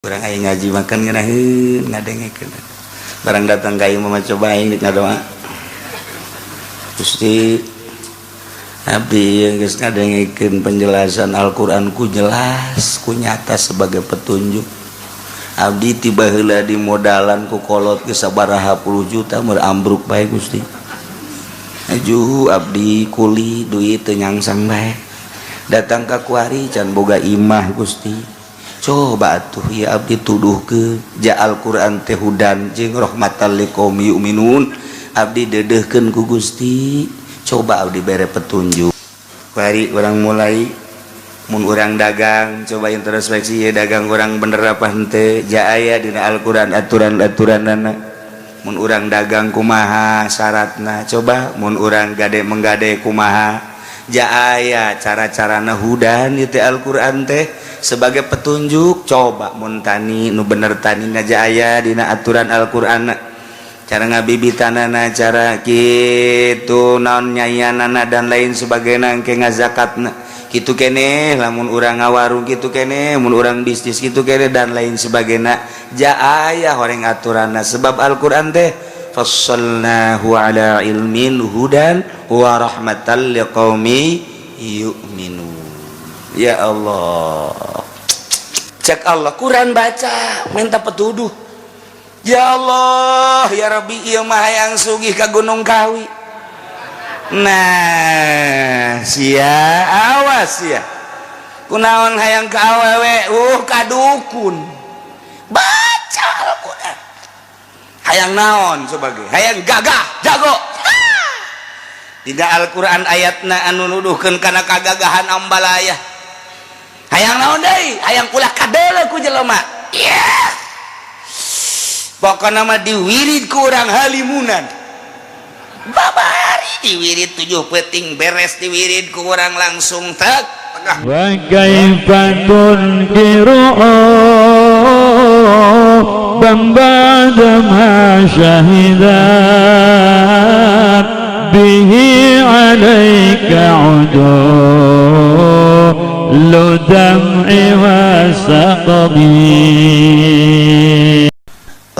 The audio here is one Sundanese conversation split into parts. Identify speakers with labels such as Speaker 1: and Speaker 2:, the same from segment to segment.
Speaker 1: Urang aya ngaji makan ngeunaheun ngadengekeun. Barang datang ka ieu mah coba aing ngadoa. Gusti, abdi yang geus ngadengekeun penjelasan Al-Qur'an ku jelas ku nyata sebagai petunjuk. Abdi tiba heula di modalan ku kolot geus sabaraha puluh juta meur ambruk bae, Gusti. Ajuh abdi kuli duit teu nyangsang bae. Datang ka kuari can boga imah, Gusti. Coba atuh ya abdi tuduh ke ja Al-Qur'an teh hudan jeung rahmatan liqaumi yu'minun. Abdi dedehkeun ku Gusti. Coba abdi bere petunjuk. Kuari urang mulai mun urang dagang, coba introspeksi ya, dagang urang bener apa henteu. Ja aya dina Al-Qur'an aturan-aturanana. Mun urang dagang kumaha syaratna? Coba mun urang gade menggade kumaha? Ja aya cara-carana hudan itu Al-Qur'an teh sebagai petunjuk. Coba mun tani nu bener tani ja aya dina aturan Al-Qur'an, cara ngabibitanana, cara kitu naon nyayanana, dan lain sebagainya, engke ngazakatna kitu keneh, lamun urang ngawarung kitu keneh, mun urang bisnis kitu keneh, dan lain sebagainya. Ja aya horeng aturanna sebab Al-Qur'an teh fassalnahu ala ilmin hudan wa rahmatan liqaumi yu'minun. Ya Allah, cek Allah, Quran baca minta petuduh. Ya Allah ya Rabbi, ieu mah hayang sugih ka Gunung Kawi. Nah sia, awas sia, kunaon hayang ka awewe ka dukun? Baca Al-Qur'an. Hayang naon sebagai hayang gagah jago? Tidak, Al-Qur'an ayatna anu nuduhkeun kana kagagahan ambalaya. Hayang naon deui? Hayang ulah kadeuleu ku jelema? Yeah. Pokokna mah diwirid ku urang halimunan babari, diwirid 7 peting beres, diwirid ku urang langsung tek.
Speaker 2: وكيف تنكر بعد ما شهدت به عليك عدول دمع وسقم.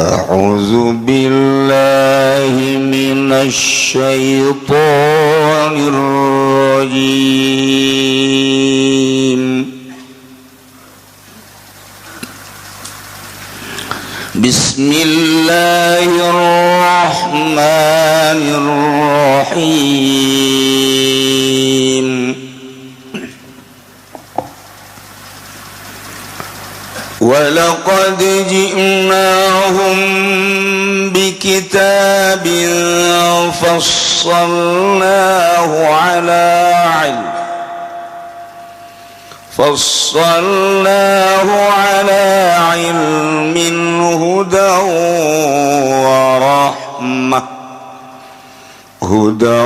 Speaker 1: أعوذ بالله من الشيطان الرجيم. بسم الله الرحمن الرحيم. ولقد جئناهم بكتاب فصلناه على علم هدى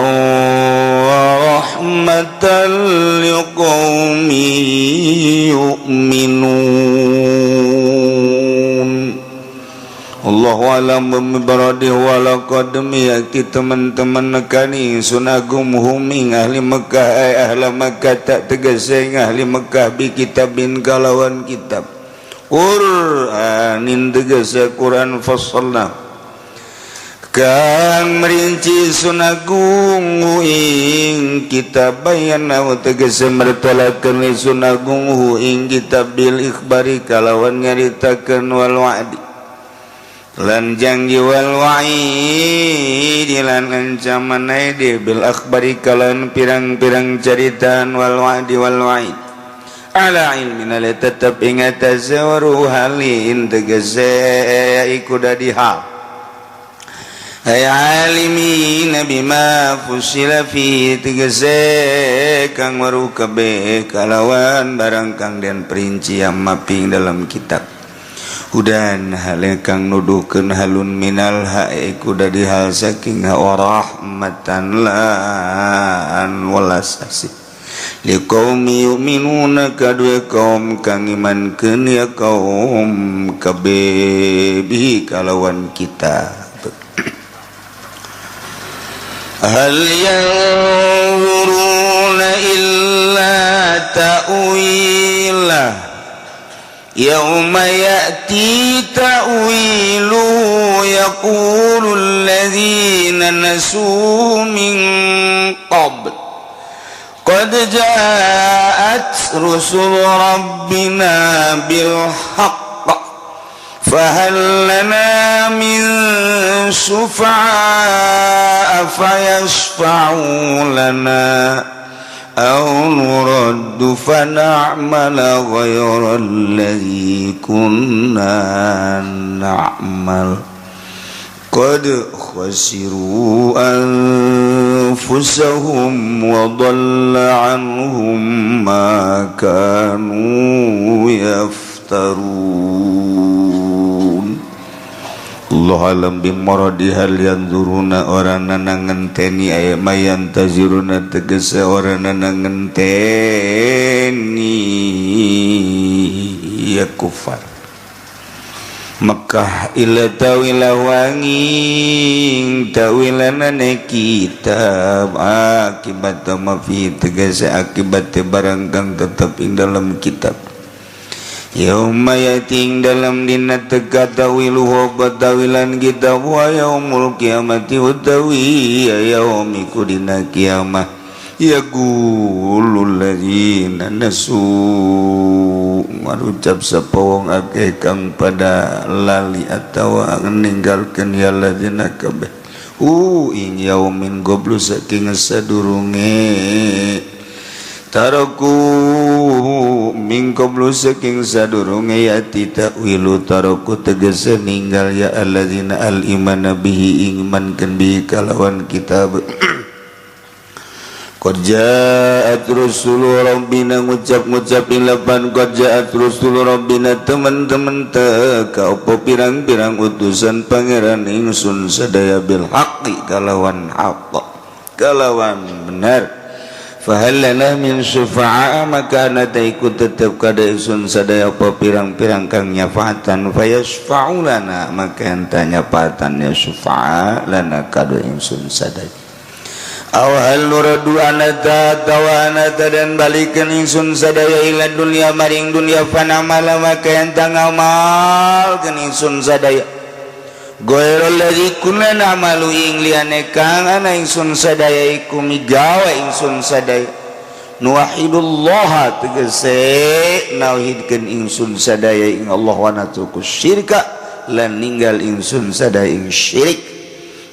Speaker 1: ورحمة لقوم يؤمنون. Allahu a'lam bimuradihi. Walaqad yakti teman-teman nekani sun agung hum ing ahli Mekah, ay ahli Mekah tak tegese ahli Mekah, bi kitabin kalawan kitab Qur'anin tegese Quran, fassalna kang merinci sun agung ing kitab, bayana tegese mertelakeun sun agung hu ing kitab, bil ikhbari kalawan nyaritakeun, wal wa'di lan janji, wal wa'id lan ancaman aidi, bil akhbari kalawan pirang-pirang caritaan, wal wa'di wal wa'id, ala ilmin ale tetep ing atase halin tegese iku dadi hal, ay alimin bima fusila fi tegese kang weruh kabeh kalawan barang kang den perinci maping dalam kitab, hudan hale kang nuduhkeun halun minal ha iku dadi hal saking wa rahmatan lan welas asih, liqaumi yu'minuna kadue kaum kang imankeun ya kaum kabeh bihi kalawan kitab. Hal yanzuruna illa ta'wilah. Yauma ya'ti ta'wilu yaqulu alladzina nasu min qabl qad ja'at rusul rabbina bil haqq fahal lana min syufa'a fayashfa'u lana aw nuraddu fana'mala ghayra alladhi kunna na'mal qad khasiru anfusahum wa dhalla 'anhum ma kanu yaftarun. Allah alam bimoradi hal yanzuruna orana ngenteni aya mayan taziruna tegese orana ngenteni ya kufar Mekah ila tawila wanging tawilanane kitab akibat ma fi tegese akibat barang kang tetep ing dalam kitab. Yauma yating dalam dina teka tawiluhu tawilan kitab wa yaumul kiamati utawi yaumi kudina kiamah yaqulul ladzina nasu ngarucap sapa wong akeh kang pada lali atawa ninggalkeun ya ladzina kabeh ing yaumin goblu saking sadurunge taraku min qablu saking sadurunge yati ta'wilu taraku tegese ninggal ya alladzina al imana bihi iman kan bihi kalawan kitab. Qad ja'at rusulu rabbina ngucap-ngucap ilapan qad ja'at rusulu rabbina teman-teman teka opo pirang-pirang utusan pangeran ingsun sadaya bil haqqi kalawan haqq kalawan benar. Fahal lana min syufa'a maka anata ikut tetep kada ingsun sadaya opo pirang-pirang kang nyafaatan fayashfa'u lana maka enta nyafaatan ya syufa'a lana kada ingsun sadaya. Awal nuradu anata tawanata dan balikan ingsun sadaya ila dunia maring dunia fanamala maka enta ngamalkeun ingsun sadaya ghairul ladzi kunna na'malu ing liyane kang ana ingsun sadaya iku migawe ingsun sadaya nuwahidullah tegese nauhidkeun ingsun sadaya ing Allah wa natruku syirka lan ninggal ingsun sadaya ing syirik.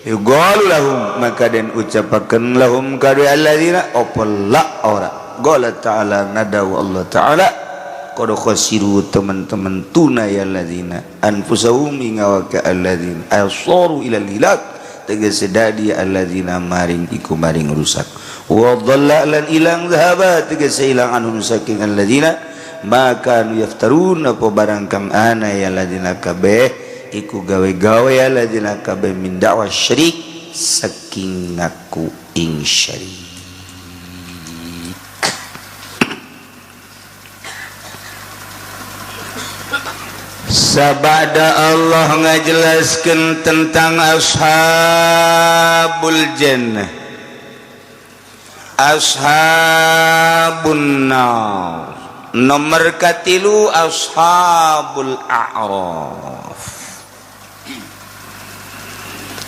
Speaker 1: Yuqalu lahum maka den ucapaken lahum kadu alladzina apa la ora qala ta'ala ngadawu Allah ta'ala qad khasiru teman-teman tuna ya alladzina anfusahum ingawaka alladzina asaru ila hilak tegese dadi alladzina maring iku maring rusak wa dhalla lan ilang dhahaba tegese ilang anhum saking alladzina maka yaftarun apa barang kang ana ya alladzina kabeh iku gawe-gawe alladzina kabeh min dakwah syirik saking ngaku ing syirik. Sabada Allah ngajelaskeun tentang ashabul jannah, ashabun nar, nomor katilu ashabul a'raf.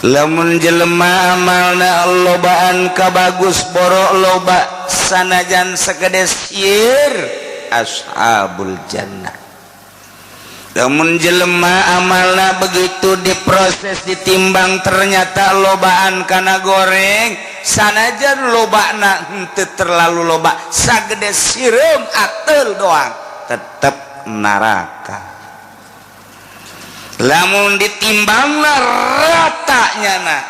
Speaker 1: Lamun jelema amalna lobaan kabagus borok loba sanajan sakedes sieur ashabul jannah. Lamun jelema amalna begitu diproses ditimbang ternyata lobaan kana goreng sanajan lobana henteu terlalu loba sagede sireum ateul doang tetep neraka. Lamun ditimbangna rata nyana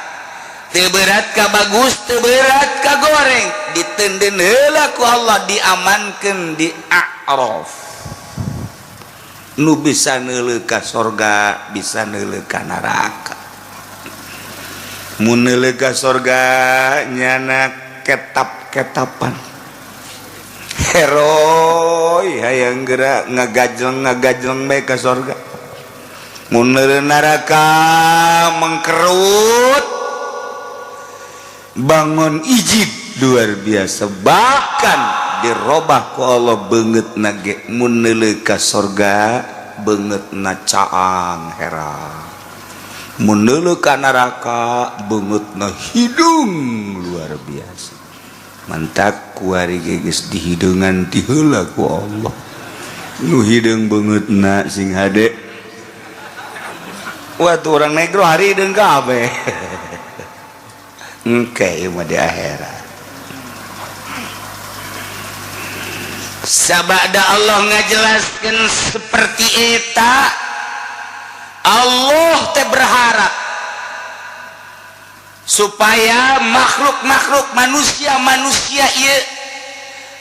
Speaker 1: teu berat ka bagus teu berat ka goreng diteundeun heula ku Allah diamankeun di A'raf nu bisa neuleuh ka sorga bisa neuleuh ka neraka. Mun neuleuh ka sorga nyana ketap-ketapan heroi hayang geura ngagajleng-ngagajleng bae ka sorga. Mun neuleuh neraka mengkerut bangun ijib luar biasa bahkan Dirobah ku Allah beungeutna ge, mun neuleuh ka sorga beungeutna caang herang, mun neuleuh ka neraka beungeutna hidung luar biasa. Mantak kuari ge geus dihideungan ti heula ku Allah. Nu hideung beungeutna sing hade. Wah, tuh orang negro hari hideung kabeh. Engke ieu mah di akhirat. Sabada Allah ngajelaskan seperti eta, Allah teh berharap supaya makhluk-makhluk manusia-manusia ieu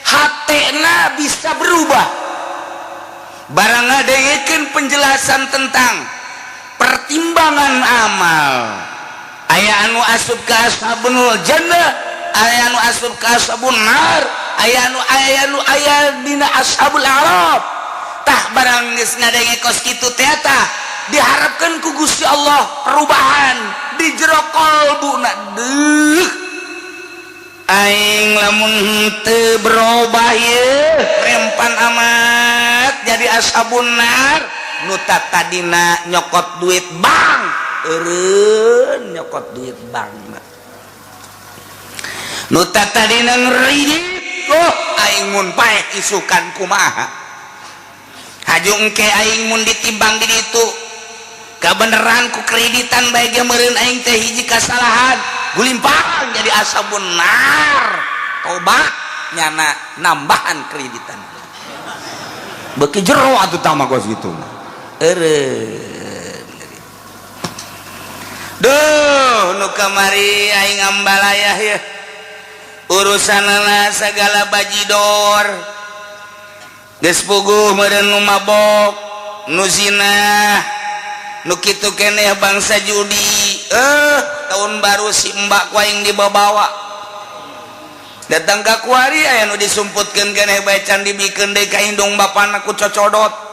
Speaker 1: hatena bisa berubah barang ngadengekeun penjelasan tentang pertimbangan amal. Aya anu asup ka ashabul jannah, aya anu asup ka ashabun nar, aya nu aya dina ashabul a'raf. Tah, barang geus ngadenge kos kitu teh, tah diharapkan ku Gusti Allah perubahan di jero kolbuna. Deuh, aing lamun teu berubah ye rempan amat jadi ashabun nar. Nu tadina nyokot duit bank, eureun nyokot duit bank. Nu tadina ngridit, oh, aing mun paeh isukan kumaha? Haju engke aing mun ditimbang di ditu kabeneran ku kreditan bae ge meureun aing teh hiji kasalahan gulimpang jadi ashabun nar. Tobat nyana nambahan kreditan beuki jero atuh. Tama kos kitu mah eureun. Duh, nu kamari aing ambalayah ya, urusanana segala bajidor geus puguh meureun, nu mabok, nu zina, nu kitu keneh, bangsa judi. Tahun baru si mbak ku aing dibawa datang ka kuari, aya nu disumputkeun keneh bae, can dibikeun deui ka indung bapana ku cocodot.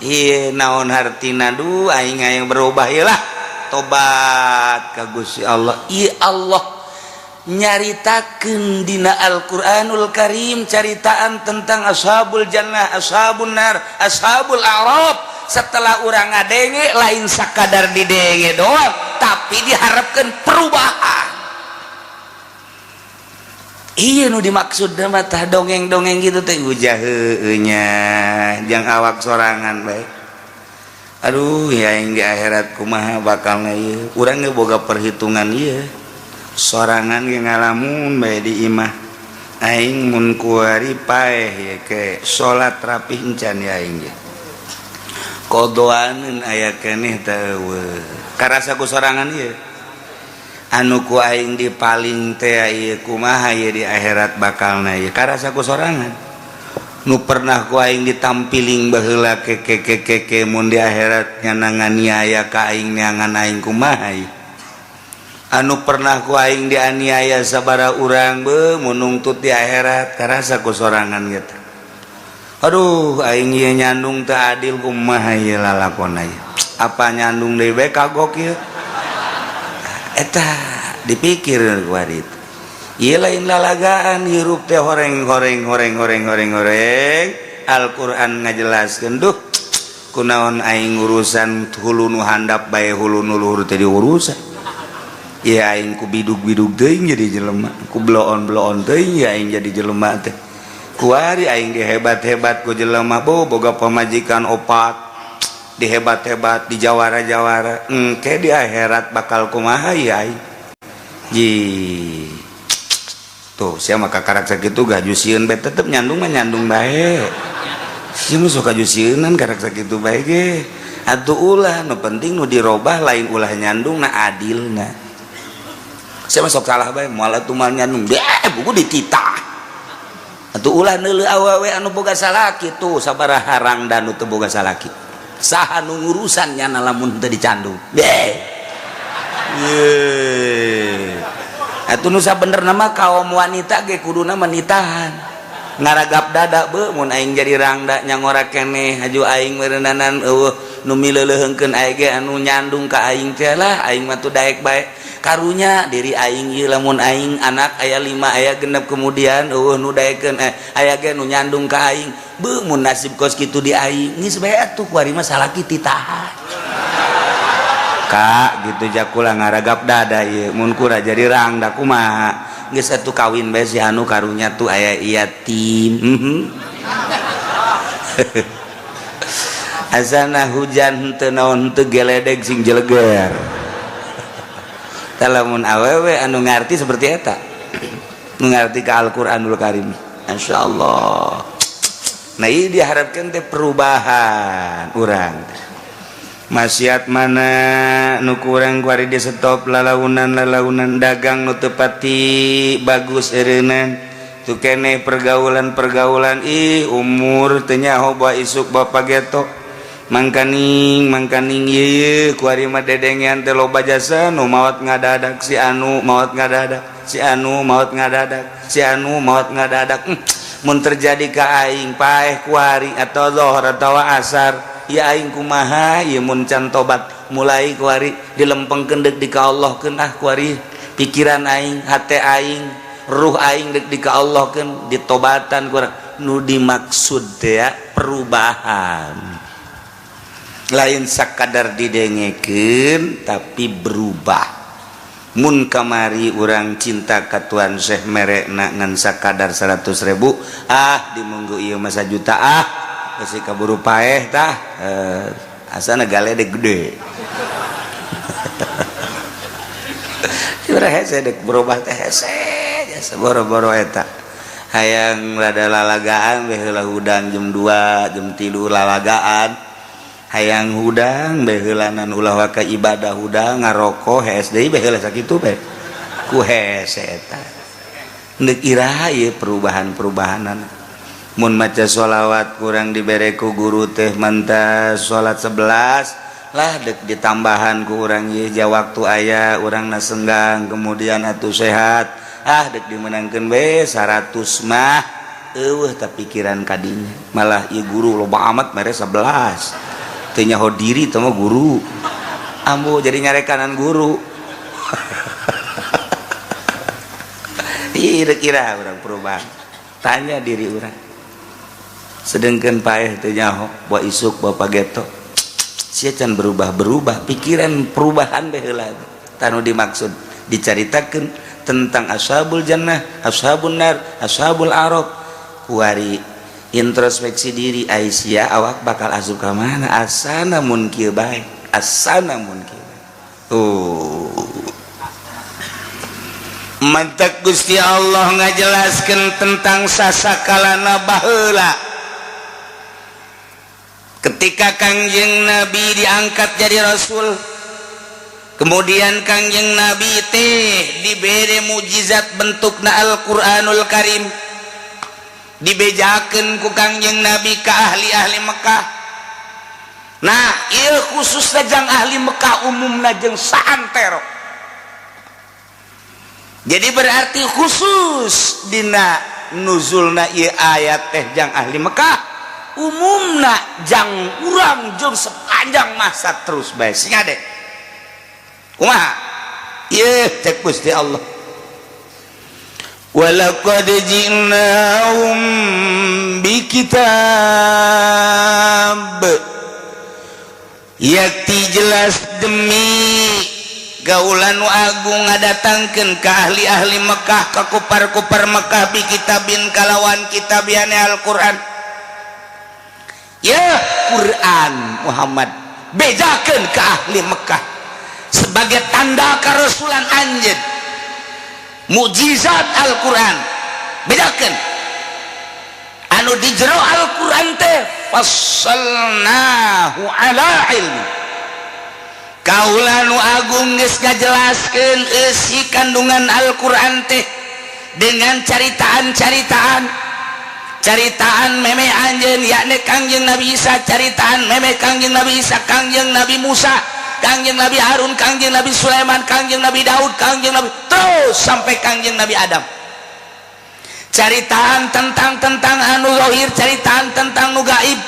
Speaker 1: Ieu naon hartina? Duh, aing hayang berubah ieu lah, tobat ka Gusti Allah. Ieu Allah nyaritakeun dina Al-Qur'anul Karim caritaan tentang ashabul jannah, ashabun nar, ashabul a'raf. Setelah urang ngadenge, lain sakadar didenge doang, tapi diharapkan perubahan. Iya, nu dimaksud mah tah dongeng-dongeng gitu teh ujah heueuh nya jang awak sorangan bae. Aduh ya, yang di akhirat kumaha bakalna ieu? Urang ge boga perhitungan ieu sorangan ge, ngalamun bae di imah. Aing mun kuari paeh ye ke salat rapih encan ya aing ge? Kodoaneun aya keneh teh eueuh? Karasa ku sorangan ieu anu ku aing di paling teh ieu kumaha ieu di akhirat bakalna ieu? Karasa ku sorangan nu pernah ku aing ditampiling baheula ke ke ke ke ke, mun di akhirat nyana nganiaya ka aing, neangan aing kumaha ieu? Anu pernah ku aing dianiaya sabara urang be, mun nungtut di akhirat, karasa ku sorangan gitu. Aduh, aing ieu nyandung teu adil, kumaha ieu lalakonna ieu? Apa nyandung deui bae kagok ieu? Eta dipikir ku itu. Ieu lain lalagaan, hirup teh horeng horeng horeng horeng horeng horeng. Al-Qur'an ngajelaskeun. Duh, kunaon aing urusan hulu nu handap bae, hulu nu luhur teh diurusan ya? Aing ku bidug-bidug teuing jadi jelema, ku bloon-bloon teuing ya aing jadi jelema teh. Kuari aing dihebat-hebat ku jelema, bo boga pamajikan opat, dihebat-hebat, di jawara-jawara, engke di akhirat bakal kumaha ya aing? Ji tuh sia maka karak sakitu gaju sieun bae, tetep nyandung mah nyandung bae. Sia mah sok kaju sieunan karak sakitu bae ge. Atuh ulah, nu penting nu dirobah lain ulah nyandung na, adilna. Sia mah sok salah bae, moal atuh mal nyandung deh buku dititah. Atuh ulah neuleuh awewe anu boga salaki tuh, sabaraha rangda nu teu boga salaki? Saha nu ngurusan nyana lamun teu dicandung deh? Ye atuh, nu sabenerna mah kaum wanita ge kuduna menitahan ngaragap dada be, mun aing jadi rangda nyangora keneh, haju aing meureunanan eueuh nu mileuleuheungkeun aing ge anu nyandung ka aing teh lah, aing mah tuh daek bae. Karunya diri aing ieu, lamun aing anak aya 5, aya 6, kemudian euweuh nu daekeun, aya ge nu nyandung ka aing. Beuh, mun nasib kos kitu di aing geus bae atuh, kuari mah salaki titahan Kak gitu, jakula ngaragap dada ieu mun kura jadi rangda kumaha. Geus atuh kawin bae si anu, karunya tuh aya yatim. Asana hujan teu naon teu geledeg sing jeleger. Lamun awewe anu ngarti seperti eta, nu ngarti ka Al-Qur'anul Karim, insyaallah. Nah, ini diharapkan teh perubahan urang. Maksiat mana nu kurang kuari di stop, lalaunan lalaunan dagang nu teu pati bagus eureunnan tu keneh, pergaulan-pergaulan. Ih, umur teu nyaho bawa isuk bapak geto, mangkaning mangkaning ieu kuari mah dedengean teh loba jasa nu maot ngadadak, si anu maot ngadadak, si anu maot ngadadak, si anu maot ngadadak. Mun terjadi ka aing paeh kuari atau zohor atau asar ya aing kumaha ieu mun can tobat mulai kuari dilempengkeun deuk di ka Allah keun. Ah, kuari pikiran aing, hate aing, ruh aing deuk di ka Allah keun, ditobatan kurang. Nu dimaksud teh ya perubahan, lain sakadar didengekeun tapi berubah. Mun kamari urang cinta ka Tuan Syekh merekna ngan sakadar 100.000, ah dimunggu ieu mah juta, ah geus kaburu paeh tah, asana galedeg gede. Urang hese dek berubah teh, hese jasa boro-boro eta. Hayang rada lalagaan we heula hudang jam 2 jam 3 lalagaan, hayang hudang beheulanan ulah waka ibadah, hudang ngaroko hees deui baheula sakitu bae ku hese eta. Deuk iraha ieu perubahan-perubahanan? Mun maca sholawat kurang dibere ku guru teh mantas salat 11 lah, dek ditambahan ku urang ieu ja waktu aya urang na senggang, kemudian atuh sehat, ah dek dimenangkeun we 100 mah eueuh. Ta pikiran kadinya malah ieu guru loba amat mere 11, teu nyaho diri teh mah guru ambu jadi nyarekanan guru. Ih, kira urang perubahan, tanya diri urang. Sedangkan paeh teu nyaho bawa isuk bawa geto sia can berubah-berubah pikiran, perubahan bae heula. Tanu dimaksud dicaritakeun tentang ashabul jannah, ashabun nar, ashabul araf, kuari introspeksi diri, Aisyah awak bakal asup ka mana asana mun kieu bae, asana mun kieu bae. Tuh mantak Gusti Allah ngajelaskeun tentang sasakalana baheula ketika Kangjeng Nabi diangkat jadi rasul, kemudian Kangjeng Nabi teh dibere mukjizat bentukna Al-Qur'anul Karim, dibejakeun ku Kangjeng Nabi ke ahli-ahli Mekah. Nah, ieu khususna jang ahli Mekah, umumna jeung saantero. Jadi berarti khusus dina nuzulna ieu ayat teh jang ahli Mekah, umumna jang urang jeung sepanjang masa terus bae. Sing ade kumaha ieu cek Gusti Allah, walaqad ji'nahum bikitab, yakti jelas demi gaulan nu agung ngadatangkeun ka ahli-ahli Mekah, ka kupar-kupar Mekah, bi kitabin kalawan kitabiane Al-Qur'an. Ya Quran Muhammad bejakeun ka ahli Mekah sebagai tanda karasulan anjeun, mukjizat Al-Qur'an bedakeun anu di jero Al-Qur'an teh fassalnahu ala ilmi. Kaula nu agung geus ngajelaskeun eusi kandungan Al-Qur'an teh dengan caritaan-caritaan, caritaan meme anjeun yakni Kangjeng Nabi Isa, caritaan meme Kangjeng Nabi Isa, Kangjeng Nabi Musa, Kangjeng Nabi Harun, Kangjeng Nabi Sulaiman, Kangjeng Nabi Daud, Kangjeng Nabi, terus sampai Kangjeng Nabi Adam. Caritaan tentang anu zahir, caritaan tentang nu gaib.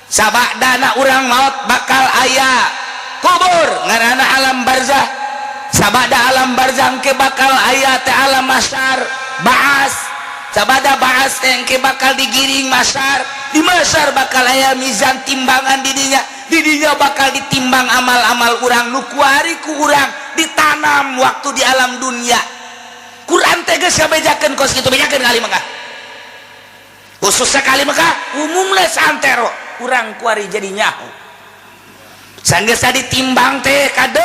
Speaker 1: Sabadana urang maut bakal aya kubur ngaranna alam barzah. Sabada alam barzah ke bakal aya teh alam mahsyar, baas. Sabada baas teh ke bakal digiring mahsyar. Di mahsyar bakal aya mizan, timbangan. Didinya, didinya bakal ditimbang amal-amal urang nu kuari ku urang ditanam waktu di alam dunia. Quran teh geus ngabejakeun kos kitu. Bejakeun kali Mekah, khususnya kali Mekah, umumnya santero urang kuari jadi nyaho. Sanggeus ditimbang teh kade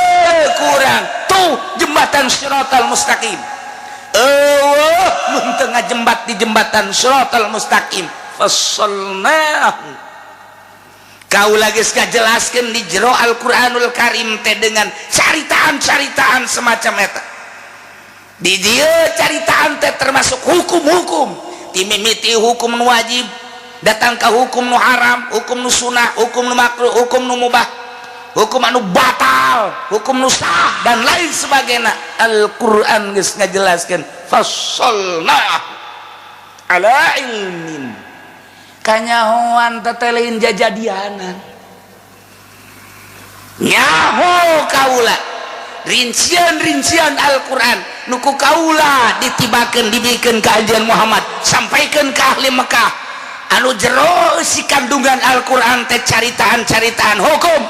Speaker 1: kurang tuh jembatan Siratal Mustaqim. Eueuh mun teu ngajembat di jembatan Siratal Mustaqim. Fassalnahu, kaula geus ngajelaskeun di jero Al-Qur'anul Karim teh dengan caritaan-caritaan semacam eta. Di dieu caritaan teh termasuk hukum-hukum, timimiti hukum nu wajib datang ke hukum nu haram, hukum nu sunah, hukum nu makruh, hukum nu mubah, hukum anu batal, hukum nu sah, dan lain sebagainya. Al-Quran geus ngajelaskeun, fassalna ala ilmin. Kanyahoan teteh, lain jajadianan. Nyaho kaula rincian-rincian Al-Quran nu ku kaula ditibakeun, dibikeun ka Anjeun Muhammad, sampaikan ke ahli Mekah, anu jero si kandungan Al-Quran teh caritaan-caritaan hukum,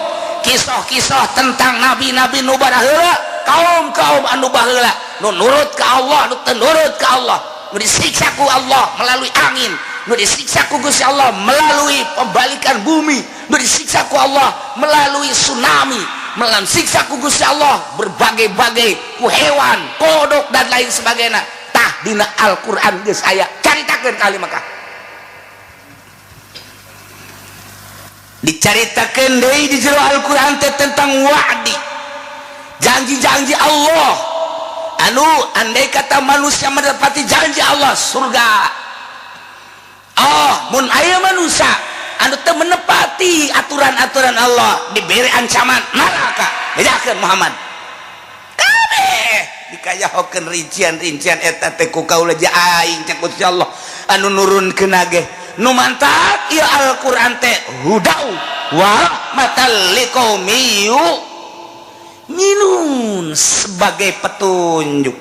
Speaker 1: kisah-kisah tentang nabi-nabi nu baheula, kaum-kaum anu baheula, nu nurut ka Allah, nu teu nurut ka Allah, nu disiksa ku Allah melalui angin, nu disiksa ku Gusti Allah melalui pembalikan bumi, nu disiksa ku Allah melalui tsunami, melalui siksa ku Gusti Allah berbagai-bagai ku hewan, kodok, dan lain sebagainya. Tah, dina Al-Quran geus aya caritakeun kali Mekah. Dicaritakeun deui di jero Al-Quran teh tentang wa'di, janji-janji Allah, anu andai kata manusia mendapati janji Allah, surga. Oh, mun aya manusia anu teu menepati aturan-aturan Allah, diberi ancaman neraka. Bejakeun Muhammad kabeh dikayahokeun rincian-rincian eta teh ku kaula aing. Cek Gusti Allah anu nurunkeun ge nu mantap ieu Al-Qur'an teh hudau wa rahmatal liqaumi yu'minun, sebagai petunjuk.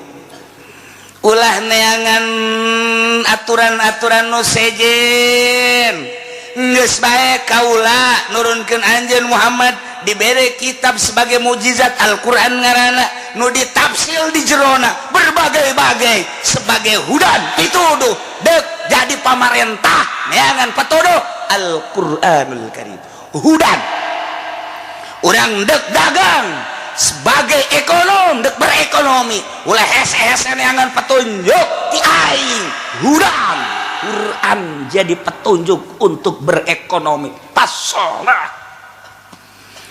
Speaker 1: Ulah neangan aturan-aturan nu sejen. Geus bae kaula nurunkeun anjeun Muhammad, dibere kitab sebagai mukjizat, Al-Qur'an ngaranna, nu ditafsil di jerona berbagai-bagai sebagai hudan, pituduh. Dek jadi pamarentah neangan patuduh, Al-Qur'anul Karim hudan. Urang dek dagang sebagai ekonom, dek berekonomi, ulah hese-hese neangan petunjuk ti aing, hudan. Quran jadi petunjuk untuk berekonomi. Pasona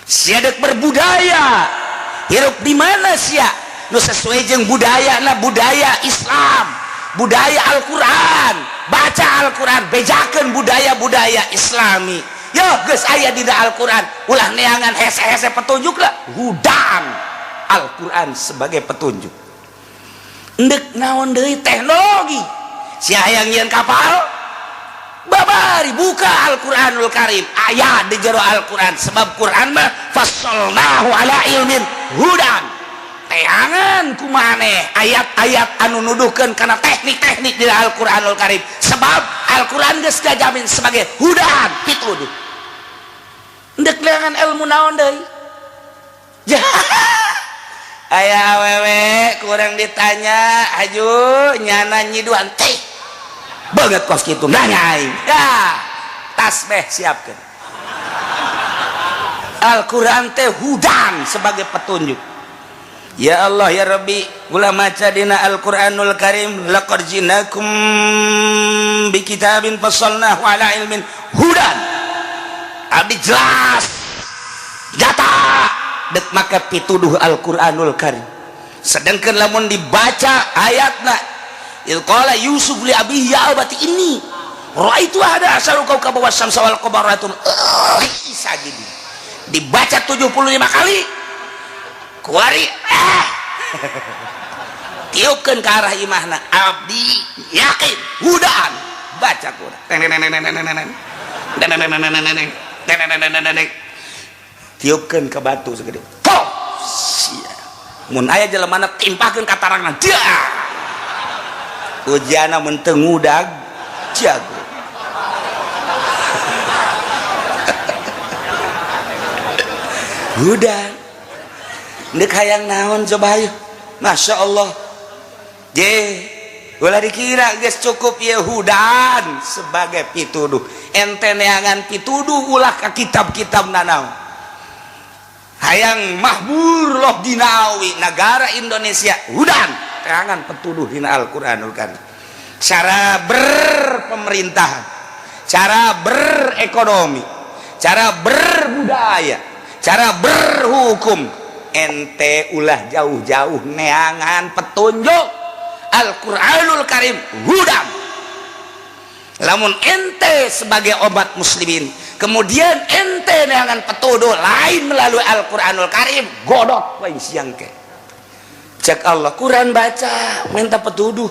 Speaker 1: sia dek berbudaya, hirup di mana sia nu sesuai jeung budaya na, budaya Islam, budaya Al-Quran. Baca Al-Quran, bejakeun budaya-budaya Islami. Yo geus aya dina Al-Quran. Ulah neangan hese-hese petunjuk lah, hudan. Al-Quran sebagai petunjuk. Ndek naon deui? Teknologi, sia hayang nyieun kapal, babari buka Al-Quranul Karim, aya di jero Al-Quran. Sebab Quran mah fassalnahu ala ilmin hudan. Teangan kumaneh ayat-ayat anu nuduhkeun kana teknik-teknik di Al-Quranul Karim, sebab Al-Quran geus ngajamin sebagai hudan, pituduh. Ndek neangan ilmu naon deui? Ya, aya awewe kurang ditanya, aju nyana nyiduan teh banget kos kitu, nanya aing ya tasbih siapkeun. Al-Quran teh hudan sebagai petunjuk. Ya Allah ya Rabbi, gula maca dina Al-Qur'anul Karim, laqad jinakum bi kitabin fassalnahu ala ilmin hudan. Abdi jelas jata dek maka pituduh Al-Qur'anul Karim. Sedangkan lamun dibaca ayatna, il qala Yusuf li abihi ya abati inni raaitu ahada asyara kaukaba wasyamsa wal qamara bisa jadi dibaca 75 kali kuari, tiupkeun ke arah imahna. Abdi yakin hudan. Baca Quran, tiupkeun ke batu segede pok sia. Mun aya jelemana timpahkeun ka tarangna dia. Ujiana mun teu ngudag jago. Udah. Ndek hayang naon coba ayo. Masya Allah. Je, ulah dikira geus cukup Yehudan sebagai pituduh. Ente neangan pituduh ulah ka kitab-kitab nanaon. Hayang mahmur loh dinawi negara Indonesia hudan teangan petuduh dina Al-Qur'anul Karim. Cara berpemerintahan, cara berekonomi, cara berbudaya, cara berhukum, ente ulah jauh-jauh neangan petunjuk Al-Qur'anul Karim hudan. Lamun ente sebagai obat muslimin, kemudian ente neangan petuduh lain melalui Al-Qur'anul Karim, godot wae siang ke. Cek Allah, Quran baca, minta petuduh.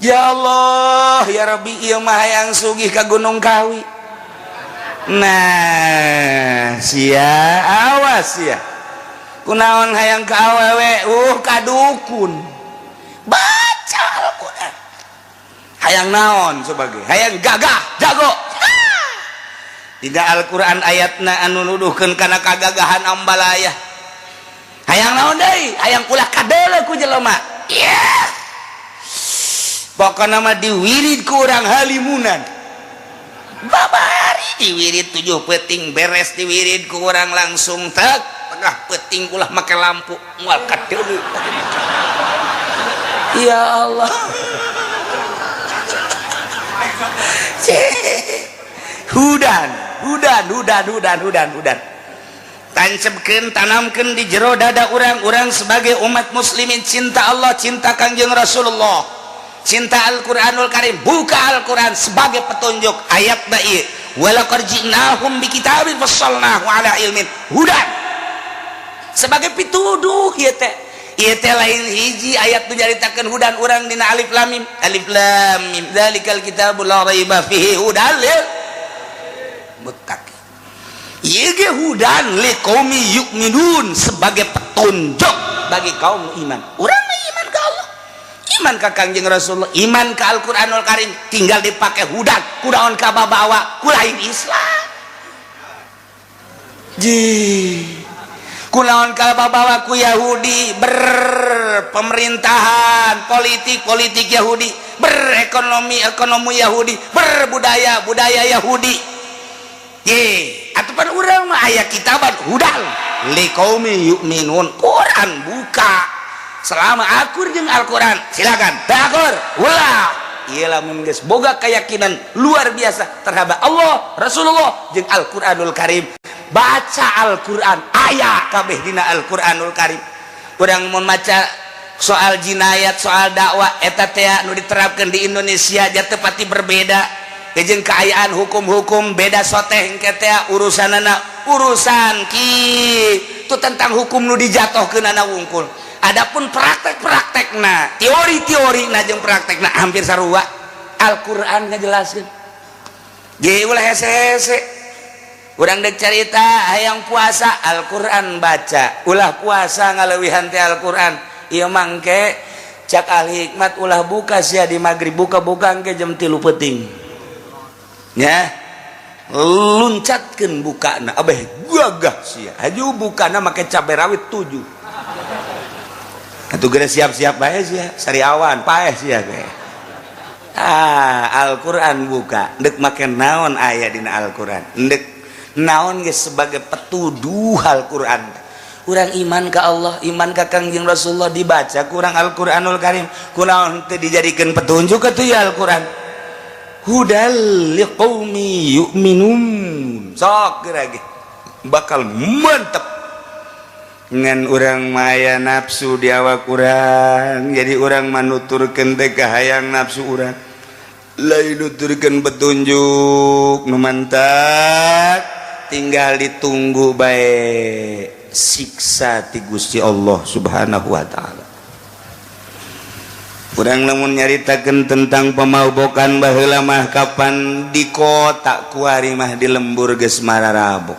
Speaker 1: Ya Allah, ya Rabbi, ieu mah hayang sugih ka Gunung Kawi. Nah, sia awas sia. Kunaon hayang ka awewe, ka dukun. Baca Al-Qur'an. Hayang naon sebagai hayang gagah jago. Tidak Al-Qur'an ayatna anu nuduhkeun kana kagagahan ambalaya. Hayang naon deui? Hayang ulah kadeuleu ku jelema. Yeah. Pokona mah diwirid ku urang halimunan. Babari diwirid 7 peuting beres diwirid ku urang langsung tek tengah peuting ulah make lampu moal kadeuleu. Ya Allah. Hudan, hudan, hudan, hudan, hudan, hudan. Tancapkeun, tanamkeun di jero dada urang-urang sebagai umat muslimin, cinta Allah, cinta Kangjeng Rasulullah, cinta Al-Qur'anul Karim. Buka Al-Qur'an sebagai petunjuk. Ayat ieu, walaqad ji'nahum bikitabin fassalnahu ala ilmin hudan. Sebagai pituduh ieu teh. Ieu teh lain hiji ayat nu nyaritakeun hudan urang dina alif lam mim. Alif lam mim dzalikal kitabul la raiba fihi hudan lil muttaqin. Ieu ge hudan liqaumi yu'minun, sebagai petunjuk bagi kaum iman. Urang mah iman ka Allah, iman ka Kangjeng Rasulullah, iman ka Al-Qur'anul Karim, tinggal dipake hudan kunaon ka babawa ku lain Islam. Ji kunaon ka babawa ku Yahudi, berpemerintahan politik-politik Yahudi, berekonomi-ekonomi Yahudi, berbudaya-budaya Yahudi. Ye, atupan urang mah aya kitaban hudan liqaumi yu'minun. Quran buka selama akur jeung Al-Quran, silakan takur ulah. Ieu lamun geus boga keyakinan luar biasa terhadap Allah, Rasulullah jeung Al-Qur'anul Karim. Baca Al-Qur'an, aya kabeh dina Al-Qur'anul Karim. Urang mun maca soal jinayat, soal dakwah eta teh nu diterapkeun di Indonesia jatuh pati berbeda. Jeung keayaan hukum-hukum beda soteh engke teh urusanana urusan kitu tentang hukum nu dijatohkeunana wungkul. Adapun praktek-praktekna, teori-teorina jeung praktekna hampir sarua. Al-Qur'an ngajelaskeun. Ge ulah hese-hese. Urang deuk carita hayang puasa, Al-Qur'an baca. Ulah puasa ngaleuwihan teh Al-Qur'an. Ieu mangke cak ahli hikmat ulah buka sia di magrib, buka-buka engke jam 3 peuting. Ya, luncatkeun bukana abeh gagah sia. Haju bukana make cabe rawit 7. Atuh geus siap-siap bae sia, sariawan paeh sia ge. Ah, Al-Qur'an buka, deuk make naon aya dina Al-Qur'an. Deuk naon geus sebagai petuduh Al-Qur'an. Urang iman ka Allah, iman ka Kangjeng Rasulullah, dibaca kurang Al-Qur'anul Karim. Kunaon teu dijadikeun petunjuk atuh ya Al-Qur'an. Hudal liqaumi yu'minun. Sok geura ge bakal mantep. Ngan urang maya nafsu di awak urang, jadi urang manuturkeun teh kahayang nafsu urang. Lain nuturkeun petunjuk nu mantap, tinggal ditunggu bae siksa ti Gusti Allah Subhanahu wa taala. Urang lamun nyaritakeun tentang pemabokan baheula mah kapan di kota kuari mah di lembur geus mararabok.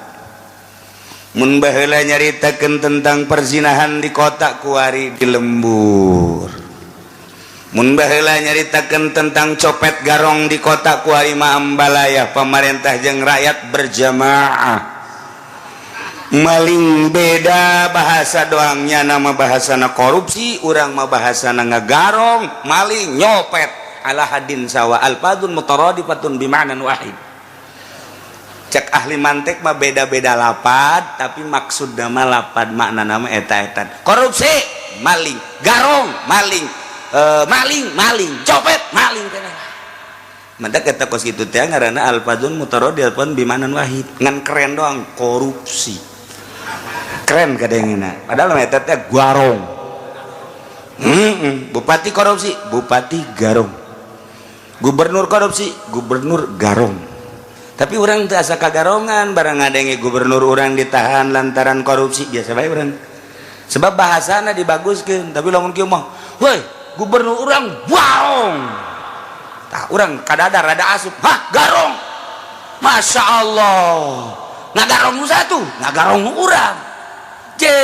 Speaker 1: Mun baheula nyaritakeun tentang perzinahan di kota, kuari di lembur. Mun baheula nyaritakeun tentang copet garong di kota, kuari mah ambalaya pemerintah jeung rakyat berjamaah maling. Beda bahasa doangnya, nama bahasana korupsi, urang mah bahasana ngagarong, maling, nyopet, ala haddin sawa, alfadun mutaradifatun bima'nan wahid. Cek ahli mantik mah beda-beda lapad, tapi maksud nama lapad makna nama eta-eta korupsi, maling, garong, maling, maling, maling, copet, maling. Mantap kata kos kitu teh ngaranna alfadun mutaradifatun bima'nan wahid, ngan keren doang korupsi, keren kadangna, padahal eta teh garong. Bupati korupsi, bupati garong. Gubernur korupsi, gubernur garong. Tapi urang teu asa kagarongan. Barang ngadenge gubernur urang ditahan lantaran korupsi, biasa bae urang, sebab bahasana dibaguskeun. Tapi lamun kieu mah, "Woi, gubernur urang garong," tah urang kadadar rada asup, "Hah, garong? Masya Allah, ngagarong nu satu, ngagarong nu urang." Je,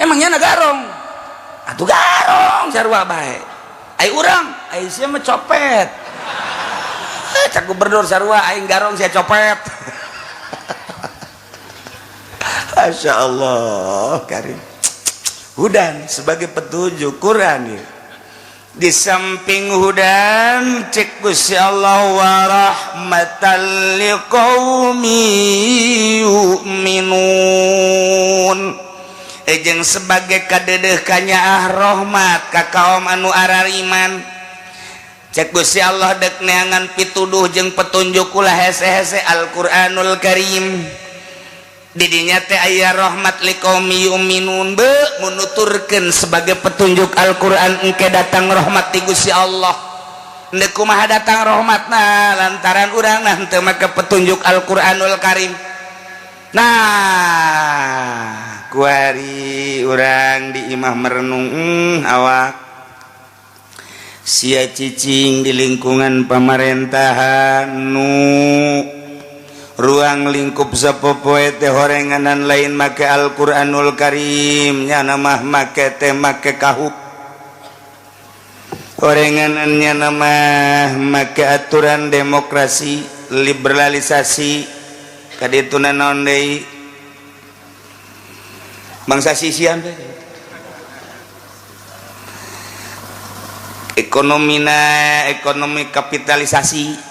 Speaker 1: emangnya ngagarong atuh? Garong sarua bae. Ai urang, ai sia mah copet. Cak gubernur sarua aing garong, sia copet. Masya Allah karim. Hudan sebagai petunjuk Quran ya. Di samping hudan, cek Gusti Allah, wa rahmatan liqaumi yu'minun, jeung sebagai kadedeh kanyaah rahmat ka kaum anu arariman. Cek Gusti Allah, dek neangan pituduh jeung petunjuk ulah hese-hese, Al-Qur'anul Karim. Didinya teh aya rahmat liqaumi yu'minun. Be menuturkeun sebagai petunjuk Al-Qur'an, engke datang rahmat ti Gusti Allah. Ndek kumaha datang rahmatna? Lantaran urang nah teu make petunjuk Al-Qur'anul Karim. Nah, kuari urang di imah merenung, awak sia cicing di lingkungan pemerintahan nu ruang lingkup sapopoe teh horenganan lain make Al-Qur'anul Karim, nyana mah make teh make kahup, horenganannya nama make aturan demokrasi, liberalisasi, kadituna naon deui, bangsa sisian teh, ekonomina ekonomi kapitalisasi.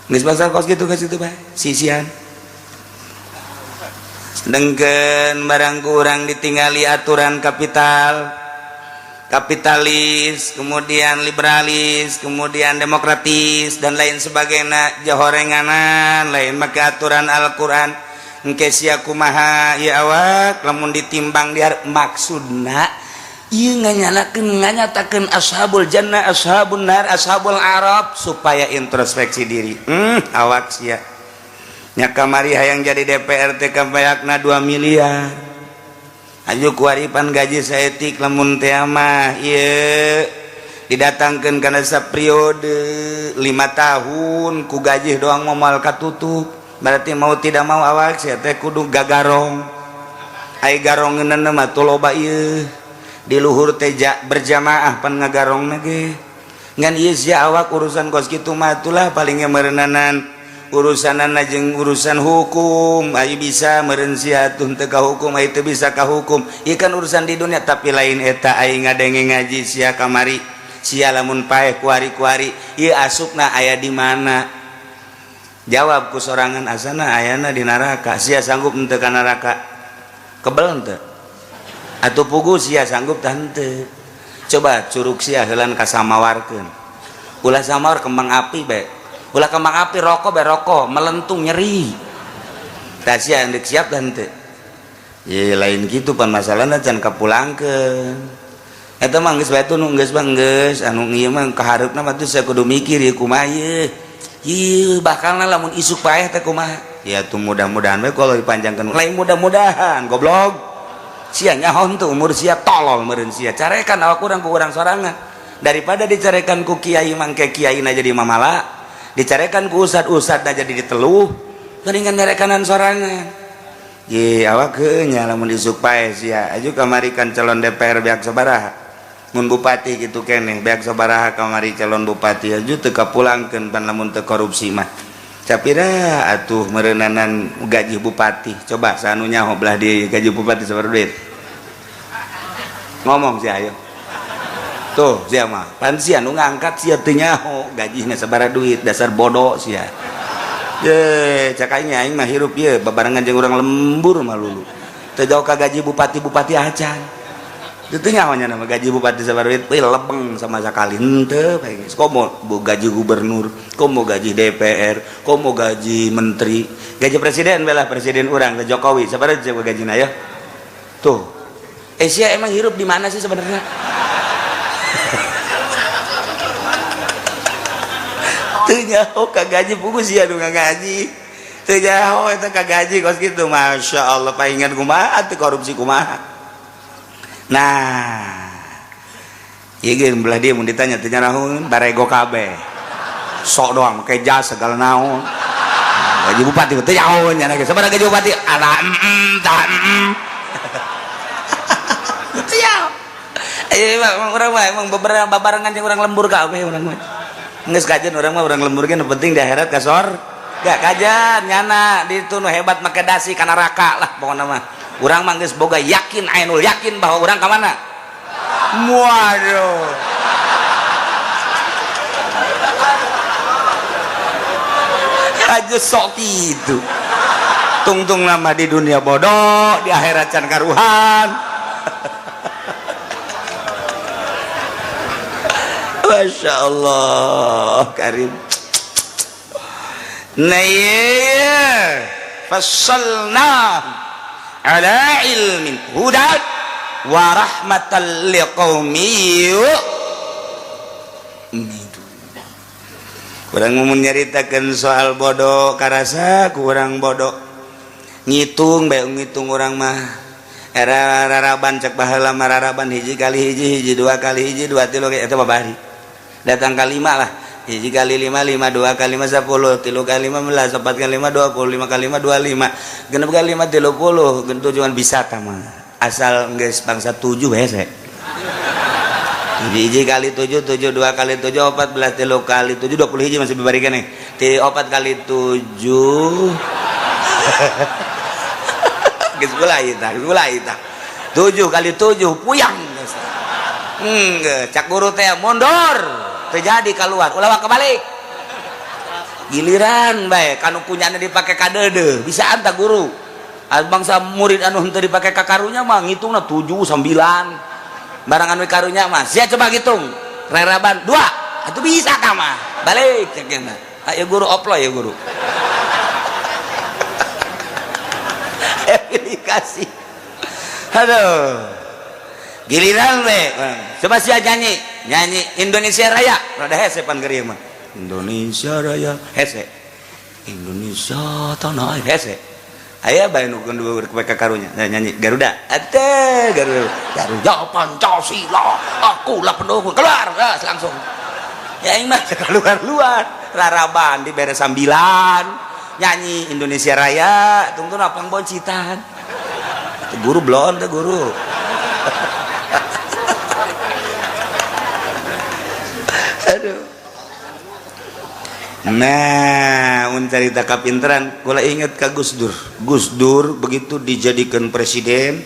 Speaker 1: Geus bangsa kos gitu, kos gitu bae sisian. Sedangkan barang kurang ditinggali aturan kapital, kapitalis, kemudian liberalis, kemudian demokratis, dan lain sebagainya, jahorenganan lain make aturan Al-Quran. Engke sia kumaha ya awak lamun ditimbang diar? Maksudna ieu nganyalakeun, nganyatakeun ashabul jannah, ashabun nar, ashabul arab, supaya introspeksi diri. Awak sia nya kamari hayang jadi DPR teh kabayakna 2 miliar. Aju kuaripan gaji saetik lamun teh mah ieu didatangkeun kana sapriode 5 tahun, ku gaji doang moal katutup. Berarti mau tidak mau awak sia teh kudu gagarong. Ai garongeunana mah tuh loba ieu di luhur teja berjamaah pan ngagarong ge. Ngan ieu sia awak urusan kos kitu mah itulah palingnya merenanan urusanana jeung urusan hukum. Ayo bisa meureun sia tuh teu ka hukum, ayo teu bisa ka hukum. Ieu kan urusan di dunia, tapi lain eta. Aing ngadenge ngaji sia kamari, sia lamun paeh kuari-kuari ieu asupna aya di mana? Jawab ku sorangan, asana ayana di neraka. Sia sanggup henteu ka neraka? Kebel henteu atau pugu? Sia sanggup tah henteu? Coba curug sia heulan kasamawarkeun, ulah samawar, kembang api bae, ulah kembang api, rokok bae, rokok melentung nyeri. Tah sia ndek siap tah henteu? Ye lain kitu pan masalahna, can kapulangkeun eta mah. Geus bae tuh nu geus mah geus, anu ieu mah kahareupna mah tuh sia kudu mikir ieu kumaha ieu. Ieu bakalna lamun isuk paeh teh kumaha ya tuh? Mudah-mudahan we kalau dipanjangkeun. Lain mudah-mudahan, goblok. Sia nyaho tuh umur sia? Tolol meureun sia. Carekan awak urang ku urang sorangan daripada dicarekan ku kiai. Mangke kiai na jadi mamala, dicarekan ku ustad, ustad na jadi diteluh. Mendingan nerekanan sorangan. Ye awak heuh lamun isuk pae sia. Aju kamari kan calon DPR beak sabaraha. Mun bupati kitu keneh beak sabaraha kamari calon bupati aju teu kapulangkeun pan lamun teu korupsi mah. Capira atuh meureunanan gaji bupati. Coba sanu nyaho belah di gaji bupati sabaraha duit. Ngomong sih ayo. Tuh sia mah pan sia nu ngangkat sia teu nyaho gajina sabaraha duit, dasar bodoh sia. Ye, cak aing aing mah hirup ye babarengan jeung urang lembur mah lulu. Teu jauh ka gaji bupati-bupati acan. Teu nyaho nya nama gaji bupati sabaraha duit, euy lebeng sama sakali henteu bae geus. Komo gaji gubernur, komo gaji DPR, komo gaji menteri, gaji presiden belah presiden urang teh Jokowi sabaraha coba gajina ya. Tuh. Sia emang hirup di mana sih sebenarnya? Teu nyaho ka gaji pugu sia nu ngagaji. Teu nyaho eta ka gaji kos kitu. Masya Allah paingan kumaha teu korupsi kumaha. Nah, ieu ge belah dia mun ditanya teu nyarahoeun barego kabeh. Sok doang make jas segala naon. Gaji bupati teu nyaho nya ge sabaraha gaji bupati? Ala tah. Teu nyaho. Emang urang mah emang babarengan jeung urang lembur kabeh urang mah. Geus kajian urang mah urang lembur ge nu penting di akhirat ka sorga. Kajian nyana ditu nu hebat make dasi ka neraka lah pokona mah. Urang mah geus boga yakin ainul yakin bahwa urang ka mana? Waduh. Aja sok kitu. Tungtung nama di dunia bodoh, di akhirat can karuhan. Masya Allah karim. Nah iya fassalna ala ilmin hudan wa rahmatan liqaumi yu'minun. Kurang mun nyaritakeun soal bodoh karasa kurang bodoh. Ngitung bae ngitung urang mah. Era raraban cek baheula mah raraban hiji kali hiji hiji dua kali hiji dua tilu eta babari. Datang ka lima lah, hiji kali lima lima dua kali lima 10, tilu kali lima belas, empat kali lima 20, lima kali lima 25, genep kali lima 30, genep tujuan bisa tama asal geus bangsa 7 hese. Hiji kali 7 7 dua kali 7 14, tilu kali 7 20 hiji masih bibarikan nih. Ti 4 kali 7 geus mulai tah, geus mulai tah. 7 kali 7 puyang geus. Cak guru teh mundur, terjadi keluar, ulah kebalik. Giliran bae kanu kunyana dipake kadeudeuh, bisa anta guru. Bangsa murid anu henteu dipake ka karunya mah ngitungna 7 9. Barang anu karunya mah sia coba hitung. Reraban 2, atuh bisa ka mah. Balik cek nya. Ayo guru oplo ya guru. Aplikasi. Aduh. Giliran we. Coba sia nyanyi, nyanyi Indonesia Raya. Rada hese pan keur mah. Indonesia Raya hese. Indonesia tanah air hese. Aya bae nu kudu ka karunya nyanyi Garuda. Ate Garuda. Garuda Pancasila, akulah pendukung. Keluar gas langsung. Ya aing mah keluar-luar. Raraban dibere sambilan. Nyanyi Indonesia Raya, tungtun apang boncitan. Guru blon teh guru. Aduh. Nah, mun carita kapinteran, kula inget ka Gus Dur. Gus Dur begitu dijadikan presiden,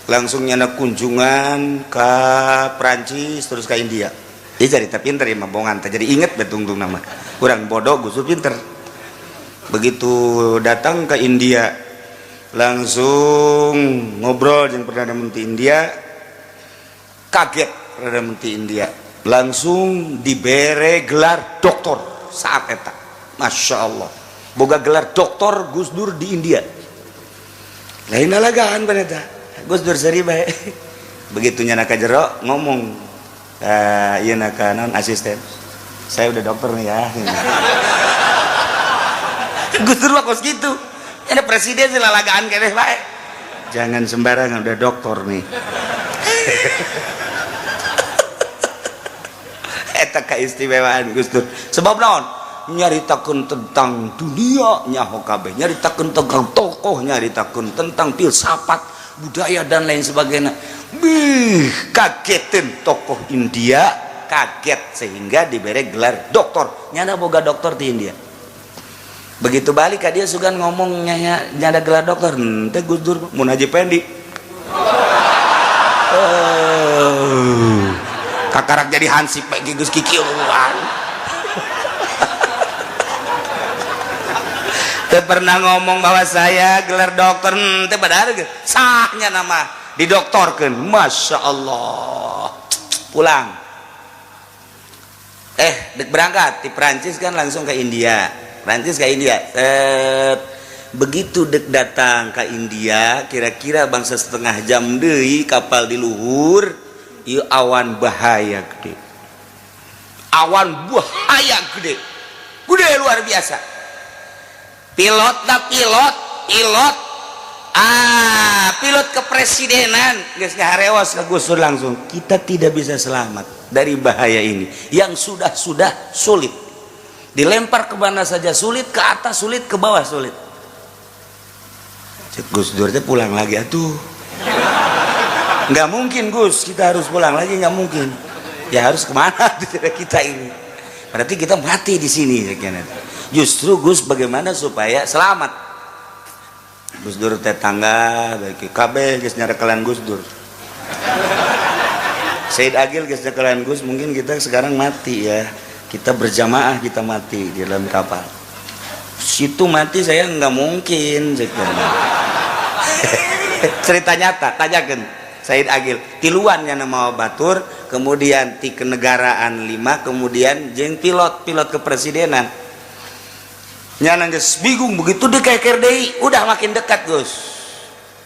Speaker 1: langsung nyana kunjungan ke Prancis terus ke India. Ieu carita pinter ya mah bongan teh jadi inget betungtung nama. Urang bodoh Gus Dur pinter. Begitu datang ke India, langsung ngobrol jeung Perdana Menteri India. Kaget Perdana Menteri India, langsung dibere gelar doktor saat eta. Masya Allah, boga gelar doktor Gus Dur di India. Lain lalagaan paneta Gus Dur seri bae. Begitu nyana ka jero ngomong, ieu naka naon asisten, saya udah dokter nih ya. Gus Dur mah kos gitu. Ada presiden sih lalagaan keneh bae. Jangan sembarangan, udah dokter nih. Eta keistimewaan Gus Dur. Sebab naon? Nyaritakeun tentang dunia nyaho kabeh, nyaritakeun tentang tokoh, nyaritakeun tentang filsafat, budaya, dan lain sebagainya. Bih, kagetin tokoh India, kaget sehingga diberi gelar doktor. Nyana boga doktor di India. Begitu balik ka dia sugan ngomongnya nyada gelar doktor henteu. Gus Dur mun Haji Pendi, oh, kakarak jadi hansip bae geus kikieuan. Teu pernah ngomong bahwa saya gelar dokter teu, padahal sahnya nama didoktorkeun. Masya Allah. Pulang, dek berangkat di Prancis kan langsung ke India, Prancis ke India. Set. Begitu dek datang ke India, kira-kira bangsa setengah jam deui kapal di luhur ieu, awan bahaya gede, awan bahaya gede gede luar biasa. Pilot dah, pilot, pilot, ah, pilot kepresidenan geus ngaharewas ke Gus Dur langsung, "Kita tidak bisa selamat dari bahaya ini yang sudah-sudah sulit, dilempar ke mana saja sulit, ke atas sulit, ke bawah sulit." Cek Gus Dur teh, "Pulang lagi atuh." "Nggak mungkin, Gus, kita harus pulang lagi, nggak mungkin." "Ya harus kemana kita ini? Berarti kita mati di sini." "Justru, Gus, bagaimana supaya selamat?" Gus Dur tetangga bagi kabeh geus nyarekelan Gus Dur. Said Agil geus nyarekelan, "Gus, mungkin kita sekarang mati ya, kita berjamaah, kita mati di dalam kapal situ." "Mati saya nggak mungkin." Cerita nyata, tanyakan Said Agil. Tiluan yang nama batur, kemudian ti kenegaraan lima, kemudian jeng pilot, pilot kepresidenan. Nyana geus bingung. Begitu di keker deui, udah makin dekat, Gus.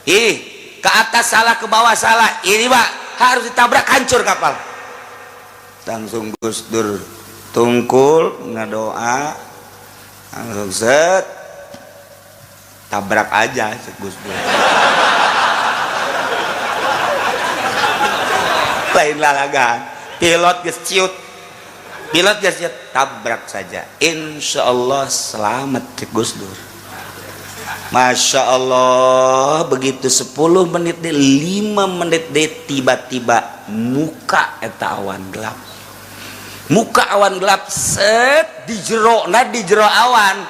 Speaker 1: Ih, ke atas salah, ke bawah salah, ini Pak harus ditabrak, hancur kapal. Langsung Gus Dur tungkul ngadoa, langsung set, "Tabrak aja," cek Gus Dur. Lain lalagan, pilot geus ciut, pilot geus ciut, "Tabrak saja, insya Allah selamat," cek Gus Dur. Masya Allah, begitu 10 menit deh, 5 menit deh, tiba-tiba muka eta awan gelap, muka awan gelap set di jero. Nah, di jero awan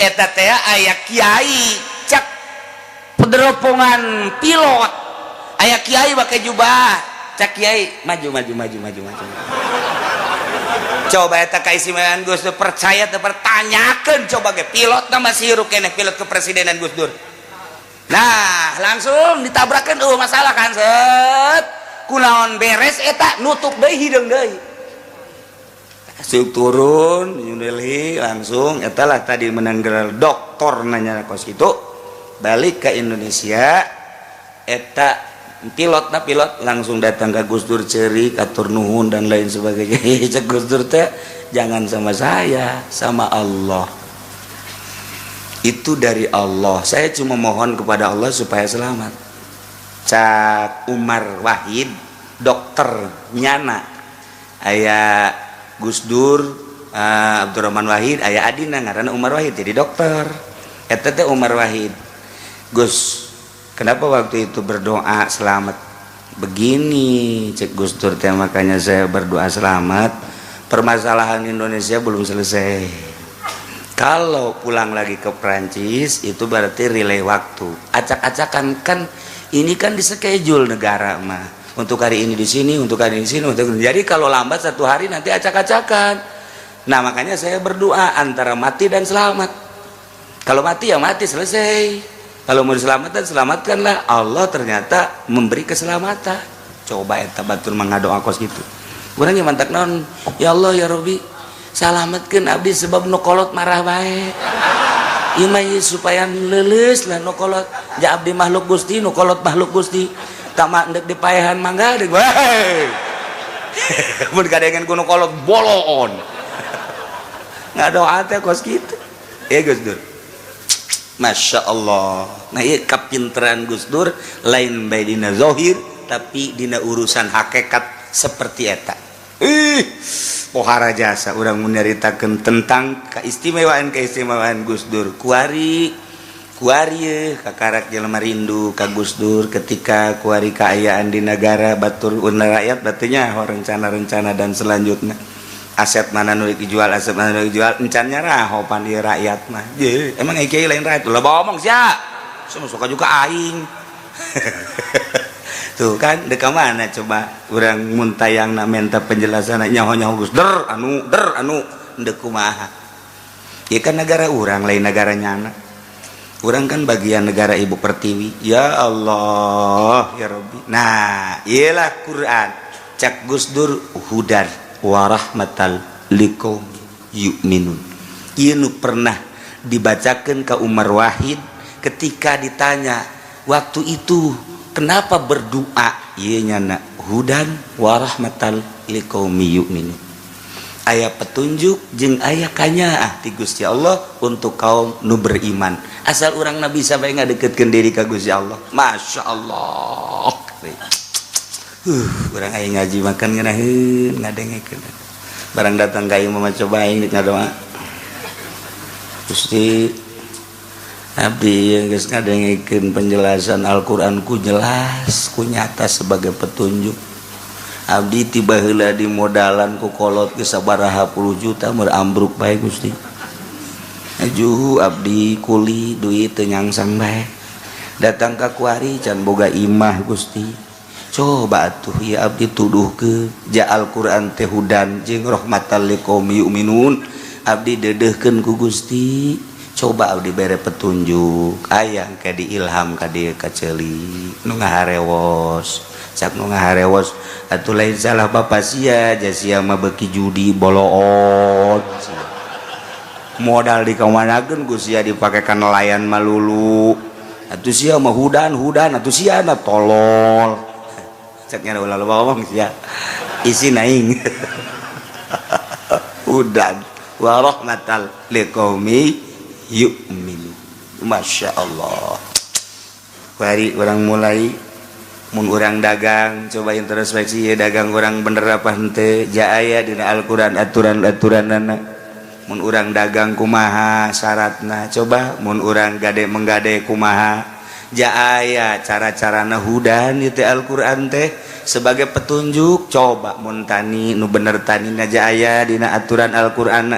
Speaker 1: eta teh aya kiai. Cak pederopongan pilot, aya kiai pakai jubah. Cak kiai, "Maju, maju, maju, maju, maju." Coba eta kaistimewaan Gus Dur, percaya teu pertanyakeun. Coba ge pilot na masih hirup keneh, pilot kepresidenan Gus Dur. Nah, langsung ditabrakan, oh masalah kan. Set, kunaon beres eta nutup deui, hideung deui. Masuk turun New Delhi langsung eta lah tadi menang gelar doktor. Nanya kos gitu, balik ke Indonesia eta pilot. Nah, pilot langsung datang ke Gus Dur, ceri katur nuhun dan lain sebagainya. Cek Gus Dur teh, "Jangan sama saya, sama Allah. Itu dari Allah. Saya cuma mohon kepada Allah supaya selamat." Cak Umar Wahid, dokter nyana, aya Gus Dur, Abdurrahman Wahid, aya adina ngaranna Umar Wahid jadi dokter. Eta teh Umar Wahid, "Gus, kenapa waktu itu berdoa selamat begini?" Cek Gus Dur teh, "Makanya saya berdoa selamat, permasalahan Indonesia belum selesai. Kalau pulang lagi ke Prancis itu berarti relay waktu, acak-acakan kan. Ini kan di schedule negara mah untuk hari ini di sini, untuk hari ini di sini, untuk jadi kalau lambat satu hari nanti acak-acakan. Nah, makanya saya berdoa antara mati dan selamat. Kalau mati ya mati, selesai. Kalau mau diselamatkan, selamatkanlah." Allah ternyata memberi keselamatan. Coba eta batur mengadoa kos gitu. Urang yang mantak naon, "Ya Allah, ya Robi, selamatkan abdi sebab nu kolot marah bae. Ieu mah supaya leuleus lah nu kolot. Ja abdi makhluk Gusti, nu kolot makhluk Gusti. Tak mak ndek dipaehan mangga deui." Mun kadengen ku nu kolot boloon. Ngadoa teh kos kitu. Ya Gus Dur. Masya Allah. Nah, iya kapinteran Gus Dur lain bae dina zahir, tapi dina urusan hakikat seperti eta. Ih, pohara jasa urang menyaritakeun tentang keistimewaan keistimewaan Gus Dur. Kuari kuari kakarak jelema rindu ka Gus Dur ketika kuari kaayaan di negara batur rakyat batunya rencana-rencana dan selanjutnya, aset mana nu dijual, aset mana nu dijual, encan nyaraho pan ieu rakyat mah. Ye, emang kiai lain rakyat? Lah, ngomong sia. Semua suka juga aing. Tuh kan, dek mana coba urang mun tayang na minta penjelasan, nyaho-nyaho Gus Der anu der anu ndek kumaha? Ya kan negara urang, lain negara nyana. Urang kan bagian negara Ibu Pertiwi. Ya Allah, ya Rabbi. Nah, iyalah Quran. Cak Gus Dur, hudan warahmatal liqaum yu'minun. Ieu nu pernah dibacakan ke Umar Wahid ketika ditanya waktu itu kenapa berdoa, ieu nyana hudan warahmatal liqaumi yu'minun, aya petunjuk jeung aya kanyaah ti Gusti Allah untuk kaum nu beriman, asal urang nabi sampai ngadeketkeun diri ka Gusti Allah. Masya Allah, urang aya ngaji makan ngeunaheun ngadengekeun. Barang datang ka ieu mah, coba aing ngadoa, "Gusti, abdi geus ngadengekeun penjelasan Al-Qur'an ku jelas ku nyata sebagai petunjuk. Abdi tiba heula di modalan ku kolot geus sabaraha puluh juta meur ambruk bae. Gusti, ajuh abdi kuli duit teu nyangsang bae, datang ka kuari can boga imah. Gusti, coba atuh ya abdi tuduh ke ja Al-Qur'an teh hudan jeung rahmatal liqaumi yu'minun. Abdi dedehkeun ku Gusti, coba abdi bere petunjuk." Aya ke diilham ka dieu ka ceuli nu ngaharewos. Cak nu ngaharewos, "Atuh lain salah bapak sia, ja sia mah beuki judi boloot, modal dikamanakeun ku sia dipake ka nelayan malulu. Atuh sia mah hudan hudan, atuh sia na tolol." Ceknya ulah loba ngomong sia, isi naing hudan wa rahmatal liqaumi yu'minu. Masya Allah. Bari urang mulai mun urang dagang, coba introspeksi ya, dagang urang bener apa henteu? Ja aya dina Al-Qur'an aturan-aturanana. Mun urang dagang kumaha syaratna? Coba mun urang gade menggade kumaha? Ja aya cara-carana, hudan itu Al-Qur'an teh sebagai petunjuk. Coba mun tani nu bener tani ja aya dina aturan Al-Qur'an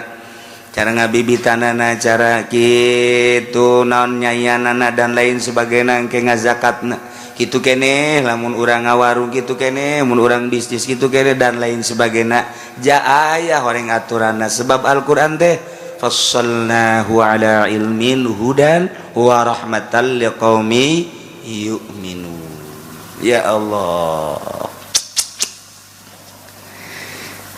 Speaker 1: cara ngabibitanana, cara kitu naon nyayanana, dan lain sebagainya, ke ngazakatna kitu keneh, lamun urang ngawarung kitu keneh, mun urang bisnis kitu keneh, dan lain sebagainya, ja aya horeng aturanna, sebab Al-Qur'an teh fassalnahu ala ilmin hudan wa rahmatan liqaumi yu'minun. Ya Allah,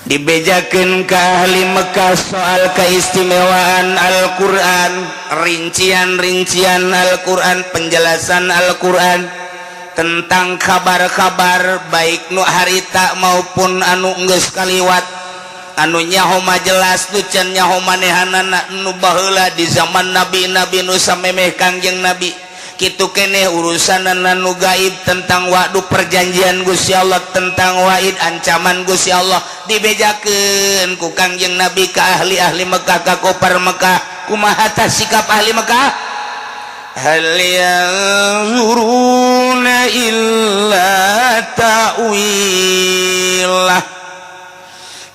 Speaker 1: dibejakeun ka ahli Mekah soal keistimewaan Al-Qur'an, rincian-rincian Al-Qur'an, penjelasan Al-Qur'an tentang kabar-kabar baik nu harita maupun anu geus kaliwat, anu nyaho mah jelas, nu can nyaho manehanana, nu baheula di zaman nabi-nabi, nu samemeh Kangjeng Nabi kitu keneh, urusan nu gaib tentang waktu perjanjian Gusti Allah, tentang waid ancaman Gusti Allah, dibejakeun ku Kangjeng Nabi ka ahli-ahli Mekah, ka kufar Mekah. Kumaha tah sikap ahli Mekah? Hal yanzuruna illa ta'wilah.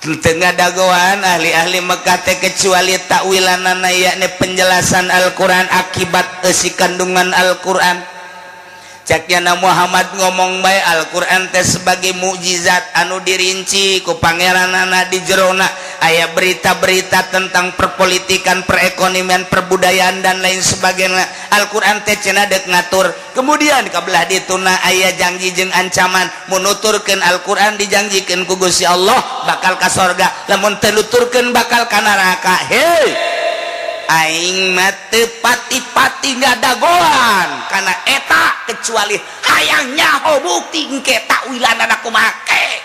Speaker 1: Tengah dagoan ahli-ahli Mekah teh kecuali takwilanana, yakni penjelasan Al-Quran akibat isi kandungan Al-Quran. Caknya Muhammad ngomong bae Al-Quran teh sebagai mukjizat anu dirinci ku pangeranana, di jerona aya berita-berita tentang perpolitikan, perekonomian, perbudayaan, dan lain sebagainya. Al-Quran teh cenah dek ngatur. Kemudian kabelah dituna aya janji jeung ancaman, menuturkeun Al-Quran dijanjikeun ku Gusti Allah bakal ka sorga, lamun teu nuturkeun bakal ka neraka. Hei, aing mah teu pati-pati ngadagoan karena eta kecuali hayang nyaho bukti engke takwilanana kumaha.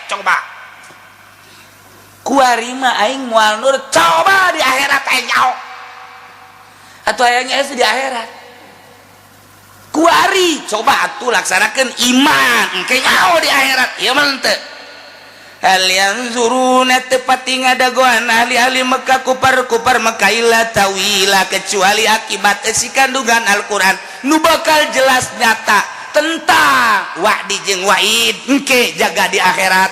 Speaker 1: Coba kuari mah aing moal nur, coba di akhirat aing nyaho atau hayangnya di akhirat. Kuari coba atuh laksanakeun iman, engke nyaho di akhirat. Ieu mah henteu. Hal yanzuruna, teu pati ngadagoan ahli-ahli Mekah, kupar-kupar Mekah, illa tawila, kecuali akibat isi kandungan Al-Quran nu bakal jelas nyata tentang wa'di jeung wa'id engke jaga di akhirat.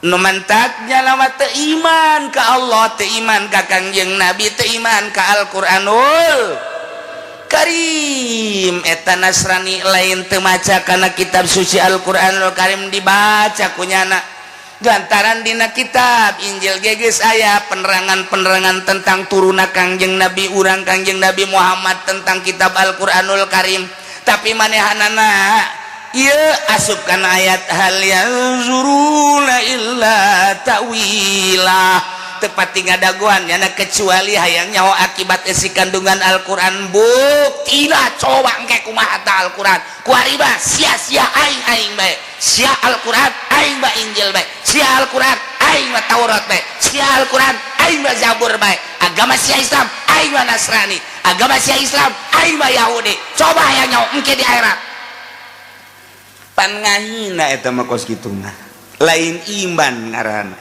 Speaker 1: Nu mantaknya lama teu iman ka Allah, teu iman ka Kangjeng Nabi, teu iman ka Al-Qur'anul Karim. Eta Nasrani lain teu maca kana kitab suci Al-Qur'anul Karim, dibaca ku nyana. Lantaran dina kitab Injil ge geus aya penerangan-penerangan tentang turuna Kangjeng Nabi urang, Kangjeng Nabi Muhammad, tentang kitab Al-Qur'anul Karim. Tapi manehanana ieu asup kana ayat hal yanzuruna illa ta'wila, teu pati ngadagoan nyana kecuali hayang nyaho akibat isi kandungan Al-Qur'an. Buktina coba engke kumaha ta Al-Qur'an. Kuari mah sia-sia aing, aing bae sia Al-Qur'an, aing mah Injil bae sia Al-Qur'an, aing mah Taurat bae sia Al-Qur'an, aing mah Zabur bae. Agama sia Islam, aing mah Nasrani. Agama sia Islam, aing mah Yahudi. Coba hayang nyaho engke di akhirat. Pan ngahina eta mah. Kos kitu mah lain iman ngaranna.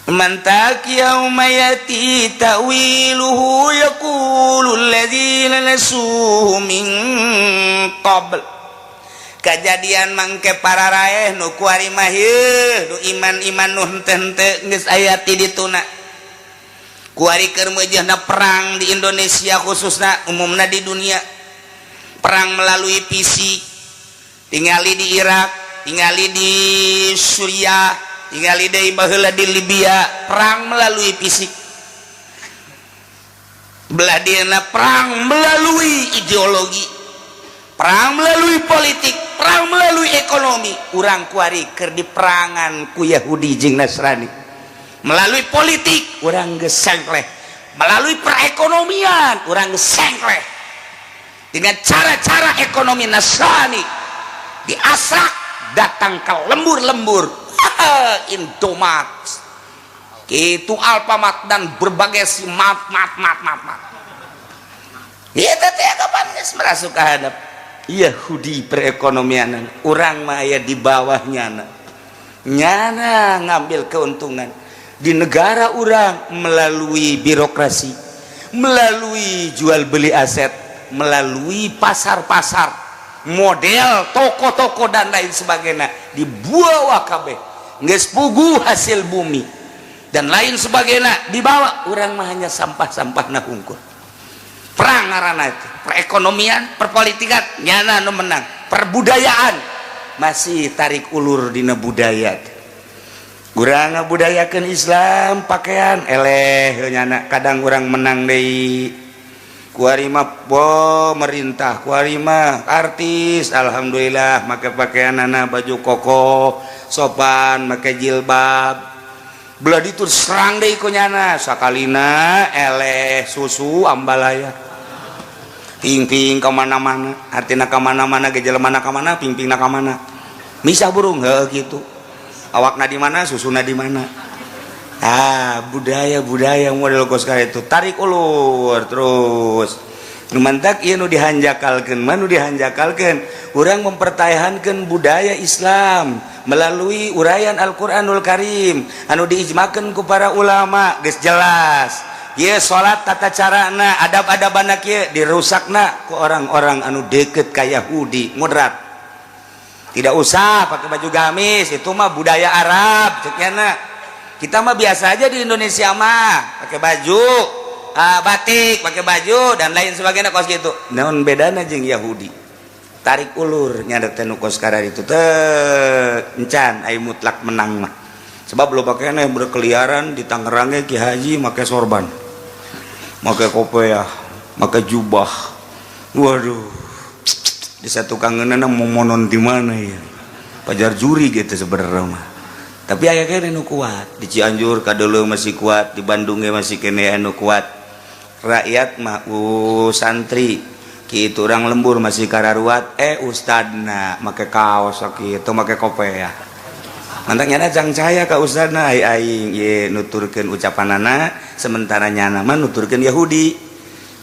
Speaker 1: Mantak yauma yati ta'wiluhu yaqulu alladzina nasuhu min qabl. Kejadian mangke para raeh nu kuari mah nu iman-iman nu henteu geus aya ti dituna. Kuari keur meujeuhna perang di Indonesia khususna, umumna di dunia, perang melalui fisik. Tingali di Irak, tingali di Suriah, tingali deui baheula di Libya, perang melalui fisik. Belah dieuna perang melalui ideologi, perang melalui politik, perang melalui ekonomi. Urang kuari keur diperangan ku Yahudi jeung Nasrani melalui politik. Urang geus sengkleh melalui perekonomian, urang geus sengkleh dengan cara-cara ekonomi Nasrani. Diasak datang ke lembur-lembur, Indomaret itu, Alfamart, dan berbagai si mat mat mat mat mat. Iya, teh kapan geus merasuk ka hadap Yahudi perekonomian. Urang mah aya di bawahnya, nyana ngambil keuntungan di negara urang melalui birokrasi, melalui jual beli aset, melalui pasar-pasar model toko-toko dan lain sebagainya. Dibawa kabeh, geus puguh hasil bumi dan lain sebagainya dibawa. Urang mah hanya sampah-sampah na hungkul. Perang ngaranna itu perekonomian, perpolitikan nyana nu menang. Perbudayaan masih tarik ulur dina budaya. Urang ngabudayakeun Islam, pakaian eleh nyana. Kadang urang menang deui. Kuari mah pemerintah, kuari mah artis, alhamdulillah make pakaian anak baju koko sopan, make jilbab. Belah ditu serang deui ku nyana. Sakalina eleh susu ambalaya, ping-ping ka mana-mana. Artina ka mana-mana ge jelema ka mana, ping-pingna ka mana, misah burung heuh kitu. Awakna di mana, susuna di mana. Ah, budaya budaya model kos itu tarik ulur terus. Nu mantak ieu nu dihanjakalkeun mah, nu dihanjakalkeun urang mempertahankan budaya Islam melalui uraian Al-Qur'anul Karim anu diijmakeun ku para ulama. Geus jelas ieu salat, tata carana, adab-adabana kieu, dirusakna ku orang-orang anu deket ka Yahudi moderat. Tidak usah pakai baju gamis, itu mah budaya Arab cek. Kita mah biasa aja di Indonesia mah pakai baju batik, pakai baju dan lain sebagainya kos gitu. Naon bedana jeung Yahudi? Tarik ulur nyadar teh nu kos itu teh encan ai mutlak menang mah, sebab lo pakaian yang berkeliaran di Tangerangnya. Ki Haji make sorban, make kopiah, make jubah. Waduh, di satu kangenan mau monon di mana ya, pajar juri gitu sebenarnya mah. Tapi aya keneh nu kuat di Cianjur kadeuleung masih kuat, di Bandung ge masih keneh anu kuat. Rakyat mah santri kitu, orang lembur masih kararuat. Eh, ustadna make kaos kitu, make kopiah. Mantak nyana cang caya ka ustadna, ai aing ye nuturkeun ucapanana, sementara nyana mah nuturkeun Yahudi.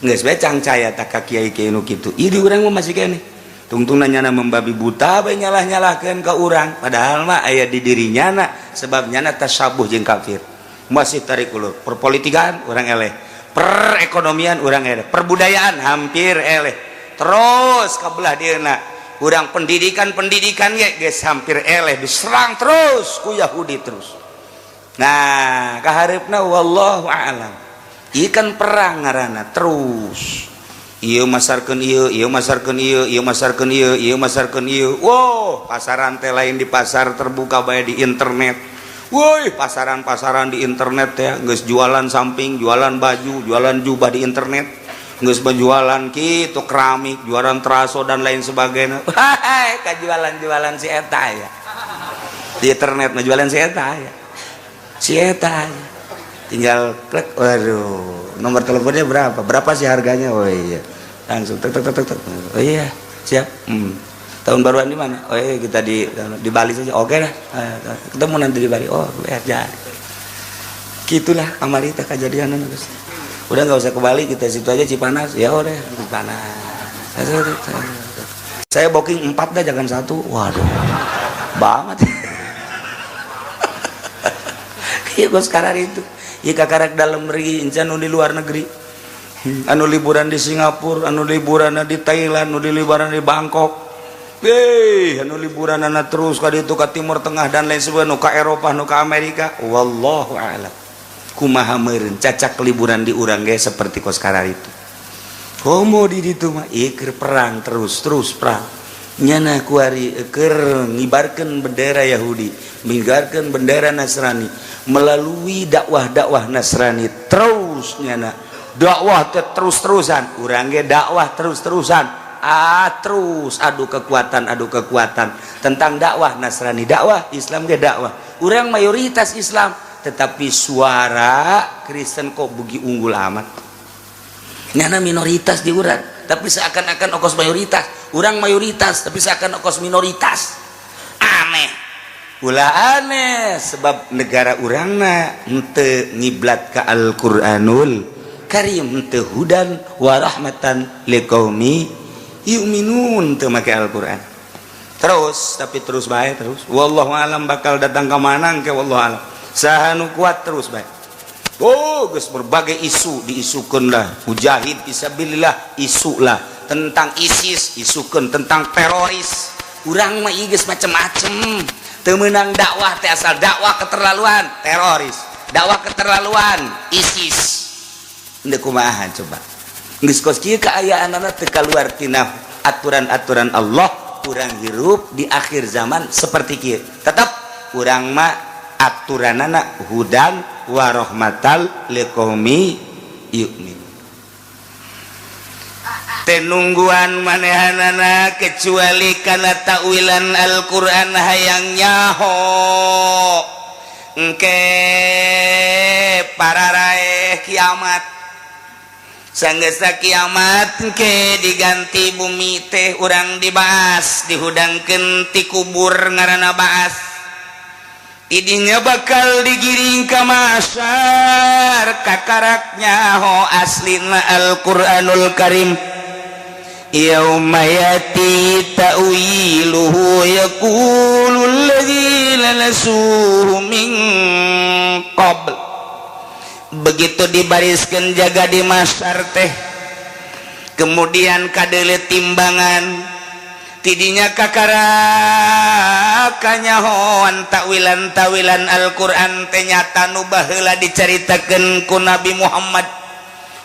Speaker 1: Geus bae cang caya tak ka kiai-kiai nu kitu. Ieu di urang mah masih keneh. Tungtung nyana membabi buta bae, nyalah-nyalahkeun ka urang, padahal mah aya di diri nyana, sebab nyana tasabuh jeung kafir, masih tarik ulur. Perpolitikan urang eleh, perekonomian urang eleh, perbudayaan hampir eleh, terus ka belah dieuna urang pendidikan, pendidikan ge geus hampir eleh, diserang terus ku Yahudi terus. Nah, kahareupna wallahu a'lam. Ieu kan perang ngaranna, terus ieu masarkeun ieu, ieu masarkeun ieu, ieu masarkeun ieu, ieu masarkeun ieu. Wow, pasaran teh lain di pasar terbuka bae, di internet. Woi, pasaran-pasaran di internet ya, geus jualan samping, jualan baju, jualan jubah di internet. Geus berjualan kitu keramik, jualan teraso dan lain sebagainya. Hai, kajualan-jualan si eta ya. Di internet mah jualan si eta ya. Si eta ya. Tinggal klik, waduh, nomor teleponnya berapa? Berapa sih harganya? Oh iya. Langsung tek tek tek tek. Oh iya, siap. Tahun baruan di mana? Oh iya, kita di Bali saja. Oke dah. Ketemu nanti di Bali. Oh, ya jadi. Gitulah kamari teh kejadian. Udah, nggak usah ke Bali, kita situ aja, Cipanas. Ya udah, Cipanas. Saya booking empat dah, jangan satu. Waduh, banget. Iya, gue sekarang itu. Iya, kakarak dalam negeri, incan di luar negeri. Anu liburan di Singapura, anu liburan di Thailand, anu liburan di Bangkok. Hei, anu liburan anak terus ka itu ke Timur Tengah dan lain sebagainya, nu ka Eropa, nu ka Amerika. Wallahu a'lam. Kumaha meureun cacak liburan di urang ge seperti kos itu. Komo di ditu mah ieu perang terus, terus perang. Nyana kuari keur ngibarkeun bendera Yahudi, ngibarkeun bendera Nasrani melalui dakwah-dakwah Nasrani terus. Nyana dakwah terus-terusan, urang ge dakwah terus-terusan. Ah, terus adu kekuatan, adu kekuatan tentang dakwah Nasrani, dakwah Islam ge dakwah. Urang mayoritas Islam, tetapi suara Kristen kok bugi unggul amat. Nyana minoritas di urang, tapi seakan-akan okos mayoritas. Urang mayoritas, tapi seakan okos minoritas. Aneh, ulah aneh, sebab negara urangna henteu ngiblat ke Al-Qur'anul Karim, henteu hudan warahmatan liqaumi yu'minun, teu make Al-Qur'an terus, tapi terus bae terus. Wallahu alam bakal datang ke mana ke, wallahu alam. Saha nu kuat terus bae. Oh, geus berbagai isu diisukeun lah, mujahid fisabilillah isu lah, tentang ISIS isukeun, tentang teroris. Urang mah ieu geus macem-macem. Teu meunang dakwah teh, asal dakwah keterlaluan, teroris, dakwah keterlaluan, ISIS. Henteu kumaha coba? Geus kos kieu kaayaanana, teu kaluar tina aturan-aturan Allah. Urang hirup di akhir zaman seperti kieu, tetap urang mah aturanana hudan warahmatal liqaumi yu'min. Tenungguan manehanana kecuali karena takwilan Al-Qur'an, hayang nyaho engke para raeh kiamat. Sanggesa kiamat engke diganti bumi teh, urang dibahas, dihudangkeun ti kubur, ngaranna baas. Idinya bakal digiring ke mahsyar, kakaraknya ho aslina Al-Qur'anul Karim. Yauma yati ta'wiluhu yaqulu alladzina nasuhu min qabl. Begitu dibariskan jaga di mahsyar teh, kemudian kadele timbangan, tidinya kakara kanyahoan takwilan tawilan Al-Qur'an teh nyata nu baheula dicaritakeun ku Nabi Muhammad,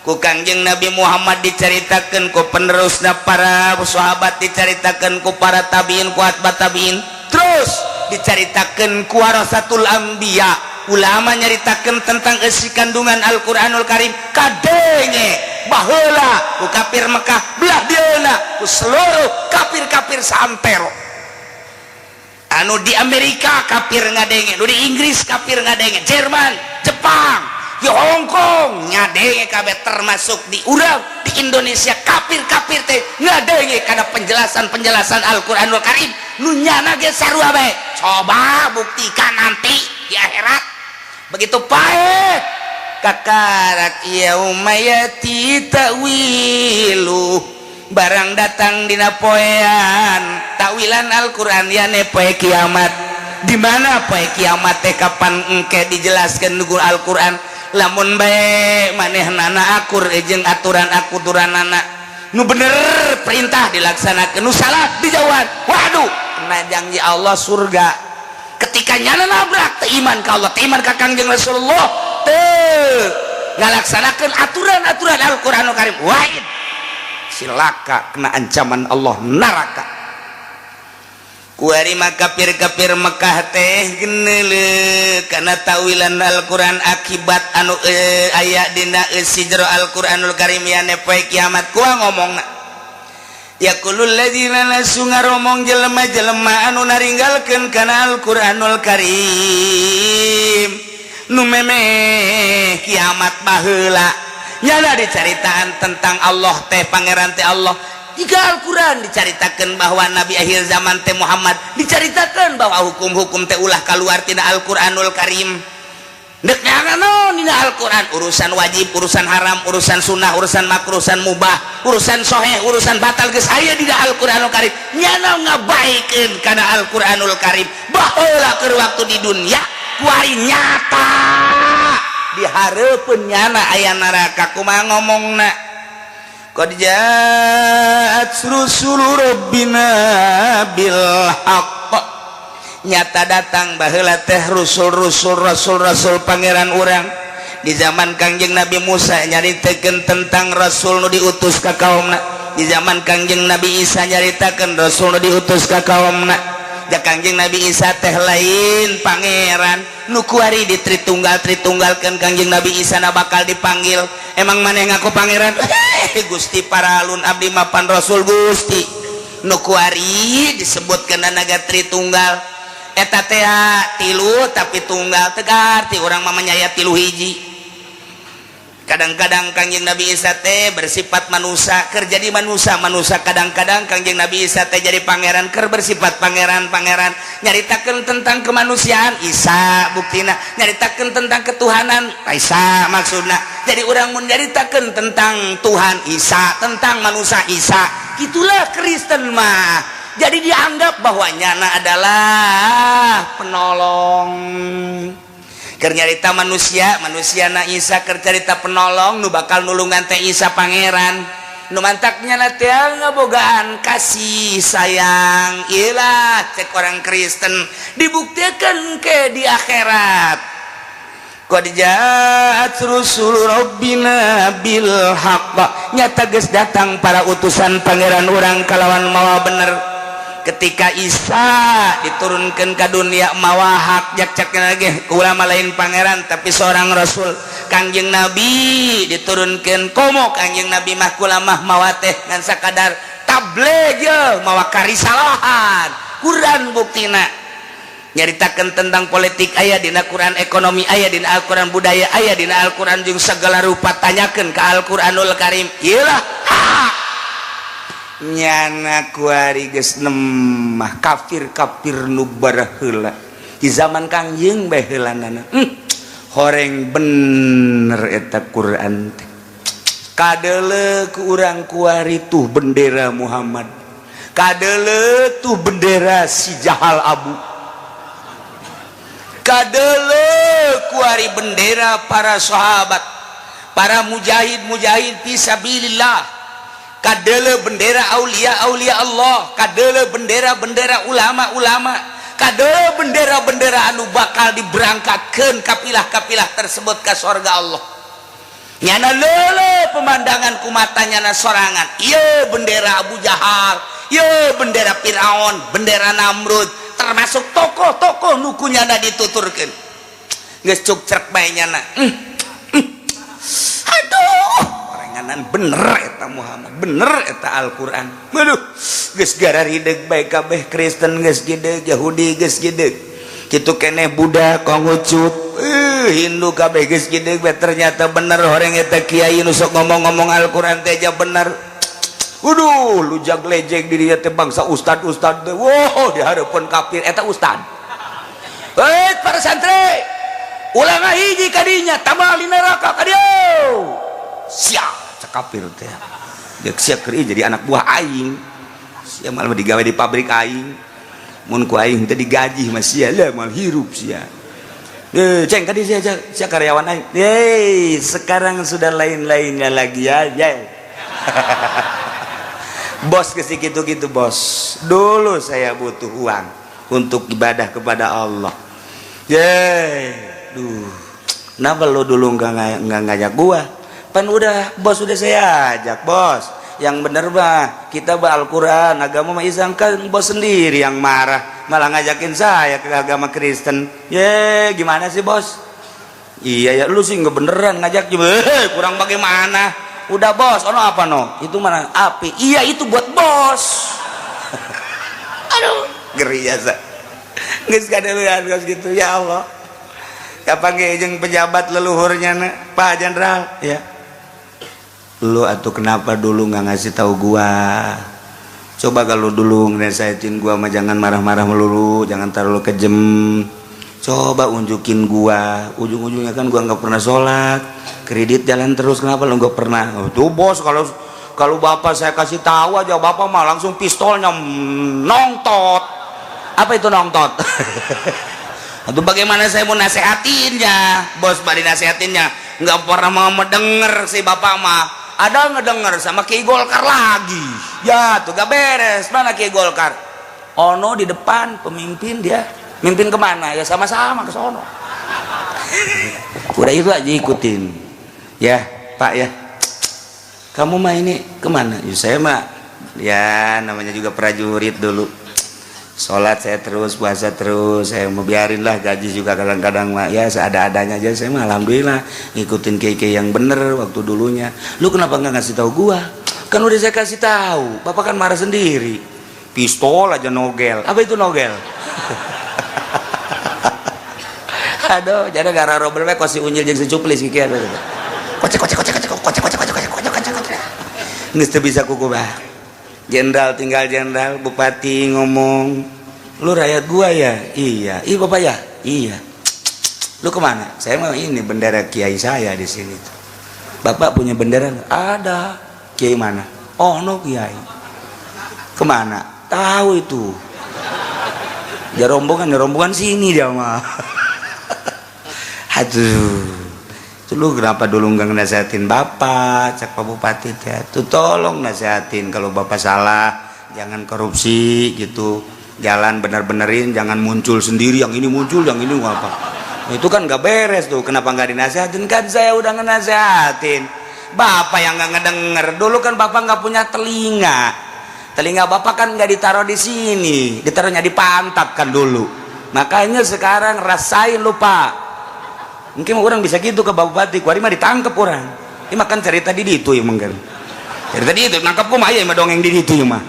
Speaker 1: ku Kangjeng Nabi Muhammad, dicaritakeun ku penerusna para sahabat, dicaritakeun ku para tabiin, ku atba tabiin, terus dicaritakeun ku warasatul anbiya. Ulama nyaritakeun tentang isi kandungan Al-Qur'anul Karim, kadenge baheula ku kafir Mekah, belah dieuna ku seluruh kafir-kafir saantero. Anu di Amerika kafir ngadenge, nu di Inggris kafir ngadenge, Jerman, Jepang, di Hong Kong ngadenge kabeh, termasuk di urang di Indonesia, kafir-kafir teh ngadenge karena penjelasan-penjelasan Al-Qur'anul Karim nu nyana ge sarua bae. Coba buktikan nanti di akhirat. Begitu paeh kakarak yauma yati ta'wilu. Barang datang dina poean takwilan Al-Qur'an, yane poe kiamat. Di mana poe kiamat teh, kapan engke dijelaskan ku Al-Qur'an. Lamun bae manehnana akur jeung aturan aturanana, nu bener perintah dilaksanakan, nu salah dijauhan, waduh, kena janji Allah surga. Ketika nyana nabrak, teu iman ka Allah, teu iman ka Kangjeng Rasulullah, teu ngalaksanakeun aturan-aturan Al-Qur'anul Karim, wahid silaka, kena ancaman Allah, neraka. Kuari mah kafir-kafir Mekah teh geneule kana tawilan Al-Qur'an, akibat anu aya dina eusi jero Al-Qur'anul Karim, yane poe kiamat. Kuah ngomongna, yaqulul ladzina nasu, ngaromong jelema-jelema anu naringgalkeun kana Al-Qur'anul Karim, nu memeh kiamat baheula. Nyana dicaritaan tentang Allah teh, pangeran teh Allah. Jika Al-Quran dicaritakan bahwa Nabi akhir zaman teh Muhammad, dicaritakan bahwa hukum-hukum teh ulah keluar tina Al-Quranul Karim. Dek naon dina Al-Quran, urusan wajib, urusan haram, urusan sunnah, urusan makruh, urusan mubah, urusan soheh, urusan batal, geus aya dina Al-Quranul Karim. Nyana ngabaikeun kana Al-Quranul Karim baheula keur waktu di dunia, kuari nyata di hareupeun nyana aya neraka. Kumaha ngomongna? Qad ja'at rusulu rabbina bil haqq, nyata datang baheula teh rusul-rusul, rasul-rasul pangeran urang. Di zaman Kangjeng Nabi Musa nyaritakeun tentang rasul nu diutus ka kaumna. Di zaman Kangjeng Nabi Isa nyaritakeun rasul nu diutus ka kaumna. Ja Kangjeng Nabi Isa teh lain pangeran, nu kuari di Tritunggal Tritunggalkeun. Kangjeng Nabi Isa na bakal dipanggil, "Emang maneh ngaku pangeran?" "Eh, Gusti, paralun, abdi mapan rasul Gusti." Nu kuari disebutkeun naga Tritunggal eta teh tilu tapi tunggal, tegar ti urang mah menyaya tilu hiji. Kadang-kadang Kangjeng Nabi Isa teh bersifat manusia keur jadi manusia manusia, kadang-kadang Kangjeng Nabi Isa teh jadi pangeran keur bersifat pangeran pangeran. Nyaritakeun tentang kemanusiaan Isa, buktina nyaritakeun tentang ketuhanan Isa. Maksudna jadi urang mun nyaritakeun tentang Tuhan Isa, tentang manusia Isa. Itulah Kristen mah, jadi dianggap bahwa nyana adalah penolong. Keur nyarita manusia, manusia na Isa, keur carita penolong nu bakal nulungan teh Isa pangeran. Nu mantaknya na teh ngabogaan kasih sayang ilah cek orang Kristen, dibuktikan ke di akhirat. Qad ja'at rusul rabbina bil haqq, nyata geus datang para utusan pangeran urang kalawan mawa bener. Ketika Isa diturunkan ke dunia mawa hak, jak cek lagi ulama lain pangeran tapi seorang rasul. Kangjeng Nabi diturunkan, komo Kangjeng Nabi mah kulamah mawa teh ngan sakadar tabligh je, mawa karisalahan. Quran buktina nyaritakan tentang politik aya dina Quran, ekonomi aya dina Al-Quran, budaya aya dina Al-Quran, jeung segala rupa tanyakeun ke Al-Quranul Karim. Iyalah nyana kuari geus nemah kafir-kafir nu baraheula di zaman Kangjeng bae heulanana. Horeng bener eta Quran teh. Kadele ku urang kuari tuh bendera Muhammad, kadele tuh bendera si Jahal Abu, kadele kuari bendera para sahabat, para mujahid mujahid fisabilillah, kadele bendera aulia aulia Allah, kadele bendera bendera ulama ulama, kadele bendera bendera anu bakal diberangkatkan kapilah-kapilah tersebut ke sorga Allah. Nyana lele pemandangan kumata nyana sorangan, iya bendera Abu Jahal, iya bendera Fir'aun, bendera Namrud, termasuk tokoh-tokoh nu ku nyana dituturkan geus cuk cerk bae nyana. Aduh, oranganan bener eta Muhammad, bener eta Al-Qur'an. Aduh, geus gararideg bae kabeh. Kristen geus gideg, Yahudi geus gideg, kitu keneh Buddha, Konghucut, Hindu, kabeh geus gideg bae. Ternyata bener horeng eta kiai nu sok ngomong-ngomong Al-Qur'an teh aja bener. Waduh, lujag lejek di dieu teh bangsa ustad-ustad teh. Wow, di hareupeun kafir eta ustad. Hei, para santri, ulah ngahiji kadinya, tambah di neraka kadieu. Siap, cek kafir teh. Dek sia keur jadi anak buah aing. Sia malah digawe di pabrik aing. Mun ku aing teh digaji mah sia lah mal hirup sia. Eh, ceng tadi sia sia karyawan aing. Hei, sekarang sudah lain-lainnya lagi ya. Ya. Bos ke gitu-gitu bos. Dulu saya butuh uang untuk ibadah kepada Allah. Yeay, duh. Kenapa lo dulu nggak ngajak gua? Pan udah bos, udah saya ajak bos. Yang bener bah, kita bah Al-Quran, agama mah Islam, kan bos sendiri yang marah, malah ngajakin saya ke agama Kristen. Ye, gimana sih bos? Iya ya, lu sih nggak beneran ngajak juga. Kurang bagaimana? Udah bos, ono apa no? Itu mana api? Iya itu buat bos. Aduh, ngeri ya sa. Geus kadeuleuan geus gitu ya Allah. Kapan ge jeung pejabat leluhurnya na, Pak Jenderal ya. Lu atau kenapa dulu nggak ngasih tahu gua? Coba kalau dulu nasihatin gua mah jangan marah-marah melulu, jangan terlalu kejem. Coba unjukin gua, ujung-ujungnya kan gua nggak pernah sholat, kredit jalan terus, kenapa lu nggak pernah? Oh, tuh bos, kalau kalau bapak saya kasih tahu aja bapak mah langsung pistolnya nongtot. Apa itu nongtot? Atau bagaimana saya mau nasehatinnya? Bos bari nasehatinnya nggak pernah mau mendengar si bapak mah. Ada ngedenger sama Ki Golkar lagi. Ya tuh gak beres. Mana Ki Golkar? Ono di depan pemimpin dia. Mimpin kemana? Ya sama-sama ke sono. Udah itu aja ikutin. Ya Pak ya. Kamu mah ini kemana? Ya saya mah ya namanya juga prajurit dulu. Sholat saya terus, puasa terus, saya mau biarin lah gaji juga kadang-kadang mah ya seada-adanya aja, saya mah alhamdulillah ngikutin kiai yang bener waktu dulunya. Lu kenapa nggak ngasih tahu gua? Kan udah saya kasih tahu, bapak kan marah sendiri. Pistol aja nogel. Apa itu nogel? Aduh, jadi gara robel we si unyil jeung si cuplis kieu. Kocek kocek kocek kocek kocek kocek kocek kocek kocek kocek. Geus teu bisa kuku bah. Jenderal tinggal jenderal, bupati ngomong, lu rakyat gua ya? Iya. Iya bapak ya? Iya. Lu kemana? Saya mau ini bendera kiai saya di sini. Bapak punya bendera nggak? Ada. Kiai mana? Oh no kiai. Kemana? Tahu itu. Ya rombongan, ya rombongan sini dia mah. Aduh. Lu kenapa dulu nggak nasehatin bapak, cak Pak Bupati ya? Tuh tolong nasehatin kalau bapak salah, jangan korupsi gitu. Jalan bener-benerin, jangan muncul sendiri, yang ini muncul, yang ini apa. Itu kan nggak beres tuh. Kenapa nggak dinasehatin? Kan saya udah ngenasehatin. Bapak yang nggak ngedenger. Dulu kan bapak nggak punya telinga. Telinga bapak kan nggak ditaruh di sini, ditaruhnya di pantat kan dulu. Makanya sekarang rasain lu Pak. Mungkin orang bisa gitu ke Bupati, kuari mah ditangkep orang. Ini makan cerita di itu ya mungkin. Cerita di itu nangkep ku mah ya mah dongeng di itu ya mah.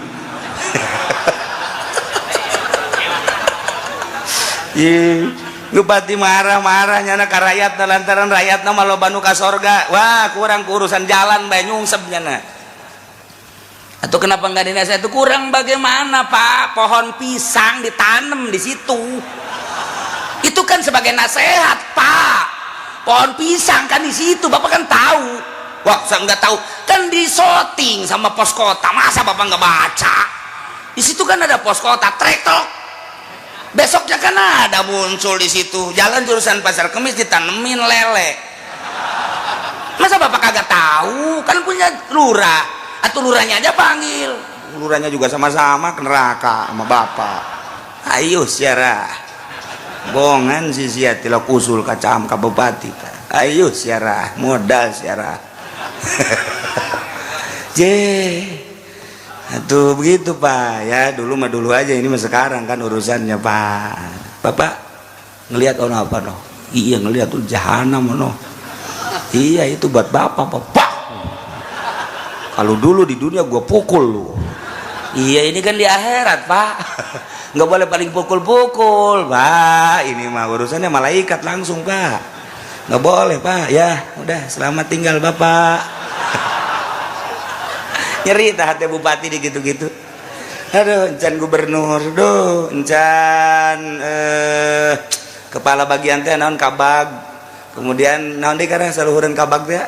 Speaker 1: Ih, Bupati marah-marah nyana ka rakyat lantaran rakyatna mah loba nu ka sorga. Wah, kurang urusan jalan bae nyungsep nyana. Atau kenapa nggak dinasihat itu kurang bagaimana Pak? Pohon pisang ditanam di situ. Itu kan sebagai nasihat Pak. Pohon pisang kan di situ, Bapak kan tahu. Wah, saya nggak tahu. Kan disoting sama pos kota. Masa Bapak nggak baca? Di situ kan ada pos kota, trektok. Besoknya kan ada muncul di situ. Jalan jurusan Pasar Kemis ditanemin lele. Masa Bapak kagak tahu? Kan punya lurah. Atau lurahnya aja panggil. Lurahnya juga sama-sama ke neraka sama Bapak. Ayo siarah. Bongan si sia tilak usul kacam ka bupati. Ayo siarah, modal siarah. Je. Tuh begitu Pak ya, dulu mah dulu aja, ini mah sekarang kan urusannya Pak. Bapak ngelihat ono apa no? Iya ngelihat tuh jahanam ono. Iya itu buat bapak, bapak. Kalau dulu di dunia gua pukul lu. Iya ini kan di akhirat Pak. Nggak boleh paling pukul-pukul Pak. Ini mah urusannya malaikat langsung Pak. Nggak boleh Pak. Ya udah selamat tinggal Bapak. Nyeri tah hati bupati di gitu-gitu. Aduh, encan gubernur, duh, encan kepala bagian teh naon kabag. Kemudian naon deui karena saluhureun kabag teh?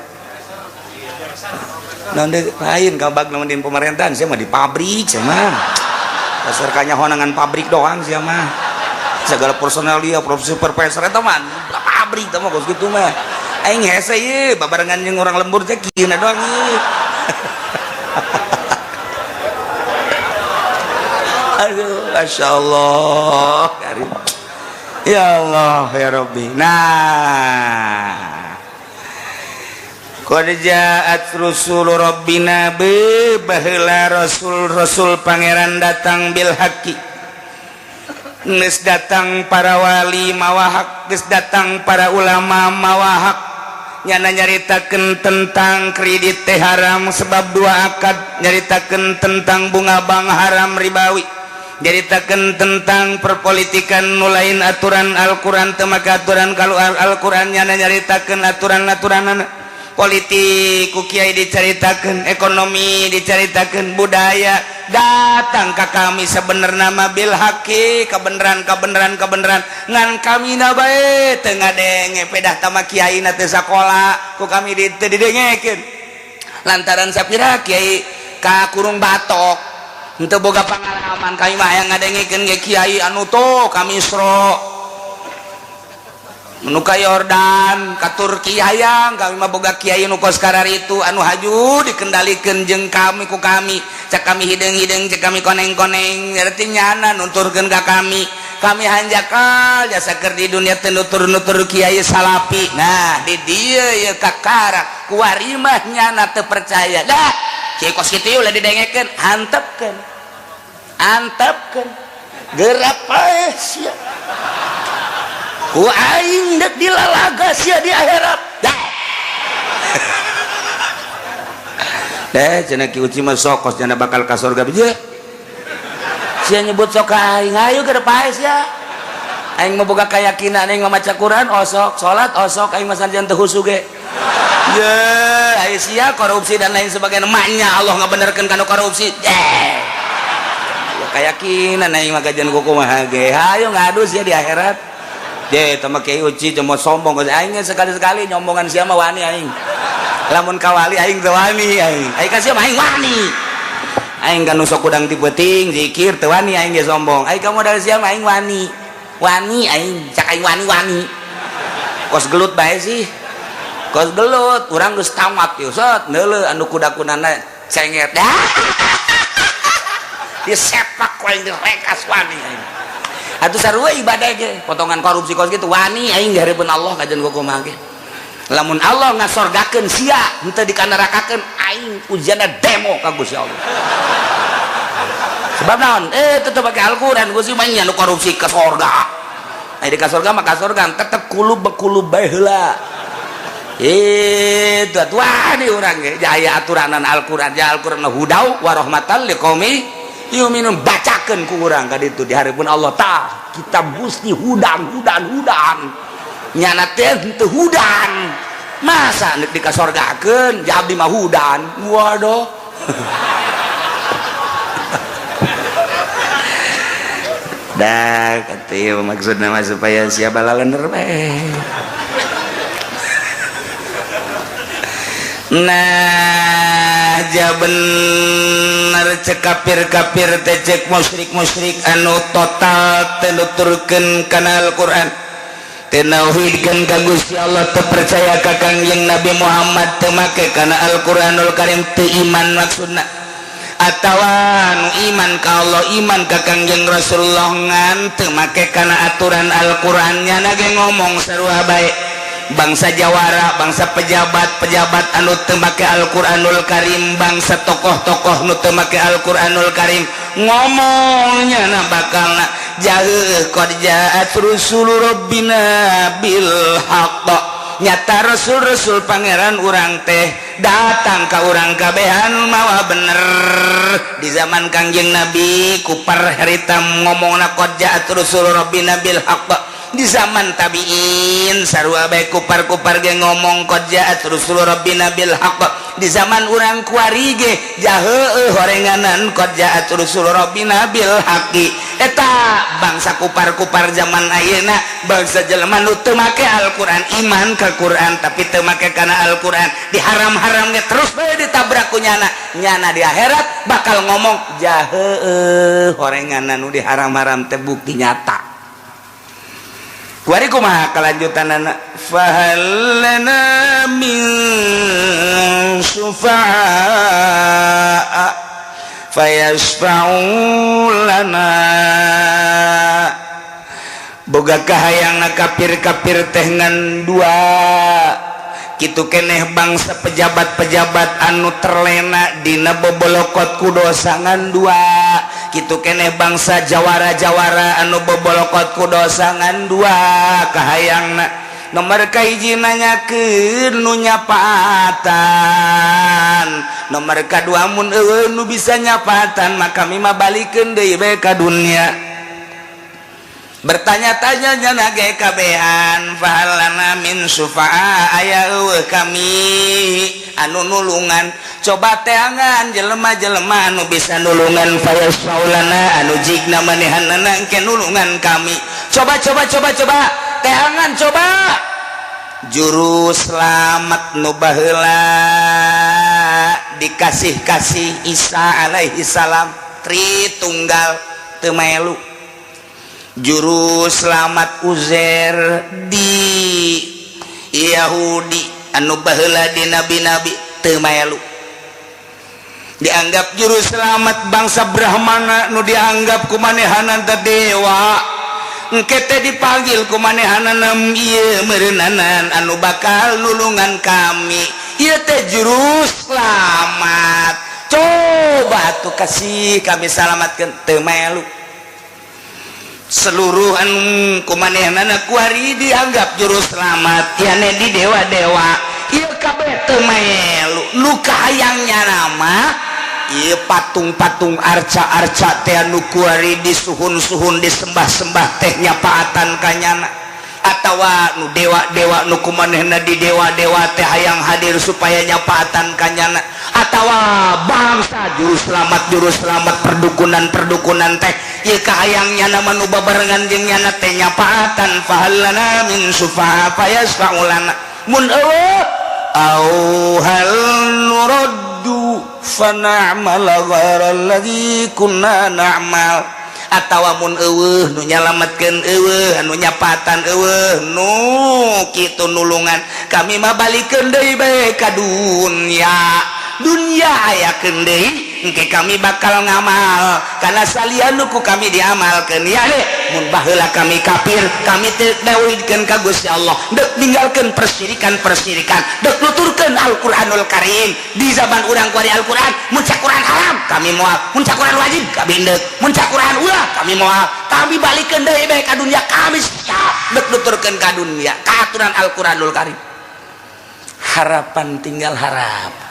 Speaker 1: Naon deui lain kabag lamun di pemerintahan sia mah di pabrik sia mah. Dasar kanya honangan pabrik doang sia mah. Segala personalia, supervisor eta mah pabrik teh mah kos kitu mah. Aing hese ieu babarengan jeung orang lembur teh kieu doang ieu. Aduh, Masya Allah. Karim. Ya Allah, ya Rabbi. Nah, qad ja'at rusul rabbina bi baheula rasul-rasul pangeran datang bil haqqi. Geus datang para wali mawa hak, geus datang para ulama mawa hak. Nyana nyaritakeun tentang kredit teh haram sebab dua akad, nyaritakeun tentang bunga bank haram ribawi, nyaritakeun tentang perpolitikan nu lain aturan Al-Qur'an teu make aturan kalau Al-Qur'an, nyana nyaritakeun aturan-aturanana politik ku kiai dicaritakeun, ekonomi dicaritakeun, budaya datang ka kami sebenarna mah bil haqi, kebenaran kebenaran kebenaran ngan kami na bae teu ngadenge pedah tama kiai na teu sakola ku kami teu didengekeun lantaran sapira kiai ka kurung batok henteu boga pengalaman. Kami mah hayang ngadengekeun ge kiai anu tuh ka Misro nu ka Yordan ka Turki, hayang kami mah boga kiai nu kos kararitu anu haju dikendalikeun jeung kami ku kami, cek kami hideung-hideung, cek kami koneng-koneng, berarti nyana nuturkeun ka kami. Kami hanjakal jasa keur di dunia teu nutur-nutur kiai salapi. Nah di dieu ye kakara kuari mah nyana teu percaya dah kiai kos kitu ulah didengekeun, antepkeun antepkeun gerak paeh sia ku aing dek dilalaga sia di akhirat dah. Deh cenah Ki Uci mah sok kos cenah bakal ka surga biji sia nyebut sok ka aing, ayo geura paeh sia. Aing mah boga keyakinan, aing mah maca Quran osok, salat osok, aing mah sanajan teu khusyuk ge ye aing sia korupsi dan lain sebagainya maknya Allah ngabenerkeun kana korupsi ye ya keyakinan aing mah kajian kumaha ge hayo ngadu sia di akhirat. Je, tama Kiai Uci cuma sombong aing sekali-sekali nyombongan sia mah wani aing. Lamun ka wali aing teu wani aing. Aing ka sia mah aing wani. Aing kan nu sok kudang ti peuting zikir teu wani aing ge sombong. Aing ka modal sia mah aing wani. Wani aing, cak aing wani-wani. Kos gelut bae sih. Kos gelut, urang geus tamat ieu sot neuleuh anu kuda-kudana cenget. Disepak ku aing direkas wani aing. Atuh sarua ibadah ge potongan korupsi kos kitu wani aing di hareupeun Allah kajian kumaha ge. Lamun Allah ngasorgakeun sia henteu dikanarakakeun aing ujianna demo ka Gusti Allah. Sebab naon? Tetep pake Al-Qur'an Gusti mah nya nu korupsi ke sorga. Aya di ka sorga mah ka sorga tetep kulub bekulub bae heula. Itu atuh wani urang ge jaya aturanan Al-Qur'an, ja Al-Qur'an hudau wa rahmatan liqaumi yuminun, bacakeun ku urang ka ditu di hareupeun Allah tah kitab Gusti hudang hudang hudang nyana teh teu hudang masa nek dikasorgakeun ja abdi mah hudan waduh. Dah kata maksudna mah supaya siapa lalender bae. Nah ja bener cek kafir-kafir teh cek musyrik-musyrik anu total teu nuturkeun kana Al-Qur'an, teu nauhidkeun ka Gusti Allah, teu percaya ka Kangjeng Nabi Muhammad, teu make kana Al-Qur'anul Karim, teu iman maksudna atawa nu iman ka Allah, iman ka Kangjeng Rasulullah ngan teu make kana aturan Al-Qur'an, nyana ge ngomong sarua bae. Bangsa jawara, bangsa pejabat-pejabat anu teu make Al-Qur'anul Karim, bangsa tokoh-tokoh nu teu make Al-Qur'anul Karim ngomongnya na bakalna jauh qad ja'at rusulu rabbina bil haqq, nyata rasul-rasul pangeran urang teh datang ka urang kabehan mawa bener. Di zaman Kangjeng Nabi kupar harita ngomongna qad ja'at rusulu rabbina bil haqq. Di zaman tabiin sarua bae kupar-kupar ge ngomong qad ja'at rusul rabbina bil haqq. Di zaman urang kuari ge jaheueuh horenganan qad ja'at rusul rabbina bil haqqi. Eta bangsa kupar-kupar zaman ayeuna, bangsa jelema nu teu make Al-Qur'an, iman ka Quran tapi teu make kana Al-Qur'an, diharam-haram ge terus bae ditabrak ku nyana. Nyana di akhirat bakal ngomong, "Jaheueuh, horengan nu diharam-haram teh bukti nyata." Kuari kumaha kelanjutanana? Fahal lana min syufa'a fayasfa'u lana. Boga kahayang kafir-kafir teh ngan dua kitu keneh, bangsa pejabat-pejabat anu terlena dina bobolokot ku dosa ngan dua kitu keneh, bangsa jawara-jawara anu bobolokot ku dosa ngan dua kahayangna. Nomor kahiji, nanyakeun nu nyapatan. Nomor kadua, mun euweuh nu bisa nyapatan, maka kami mah balikeun deui bae ka dunia. Bertanya-tanya nyana ge kabehan, fahal lana min syufa'a, aya euweuh kami anu nulungan? Coba teangan jelema-jelema anu bisa nulungan, fayasfa'u lana, anu jigna manehanana engke nulungan kami. Coba, coba, coba, coba teangan, coba juru selamat nu baheula dikasih-kasih Isa alaihi salam, Tritunggal, teu melu. Juru selamat Uzair di Yahudi anu baheula di nabi-nabi, teu melu. Dianggap juru selamat bangsa Brahmana nu dianggap ku manehanan teh dewa, engke teh dipanggil ku manehanana, ieu meureunana anu bakal nulungan kami, ieu teh juru selamat, coba tuh kasih kami selamatkan, teu melu. Seluruh anu ku manehanana kuari dianggap juru selamat yane di dewa-dewa ieu kabeh teu melu. Nu kahayangnya nama ieu patung-patung, arca-arca teh anu kuari disuhun-suhun, disembah-sembah teh nyapaatan kanyana, atawa nu dewa-dewa nu kumanehna di dewa-dewa teh hayang hadir supaya nyapaatan kanyana, atawa bangsa juru selamat perdukunan-perdukunan teh ieu kahayangnya nama nu babarengan jeung nyana teh nyapaatan. Fahal lana min syufa'a fayasfa'u lana. Mun euweuh, au hal nuraddu fana'mala ghaira alladzi kunna na'mal, atawa mun euweuh nu nyalametkeun, euweuh anu nyapatan, euweuh nu kitu nulungan, kami mah balikeun deui bae ka dunya. Dunya ayakeun deui, engke kami bakal ngamal karena salian nu ku kami diamalkeun ya deh. Mun baheula kami kafir, kami teu tauhidkeun ka Gusti Allah, deuk ninggalkeun persirikan-persirikan, deuk nuturkeun Al-Qur'anul Karim. Di zaman urang kuari Al-Qur'an, mun cak Quran haram kami moal, mun cak Quran wajib kami deuk, mun cak Quran ulah kami moal. Kami balikeun deui bae ka dunya, kami siap deuk nuturkeun ka dunya ka aturan Al-Qur'anul Karim. Harapan tinggal harap.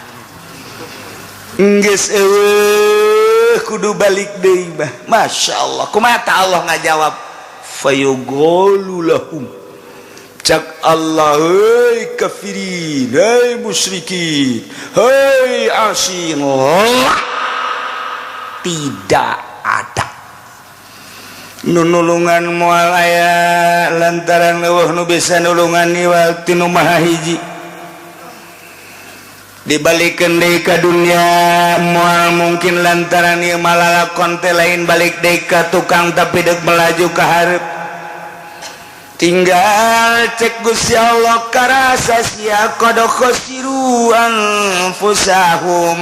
Speaker 1: Geus euweuh, kudu balik deui mah. Masya Allah, kumaha ta Allah ngajawab? Fayuqalu lahum, cak Allah, hei kafirin, hei musyrikin, hei asin, tidak ada nu nulungan, moal aya, lantaran euweuh nu bisa nulungan iwal ti nu maha hiji. Dibalikkeun deui ka dunia moal mungkin, lantaran ieu malalakon teh lain balik deui ka tukang, tapi deuk melaju ka hareup. Tinggal cek Gusti Allah, karasa sia, qad khasiru anfusahum,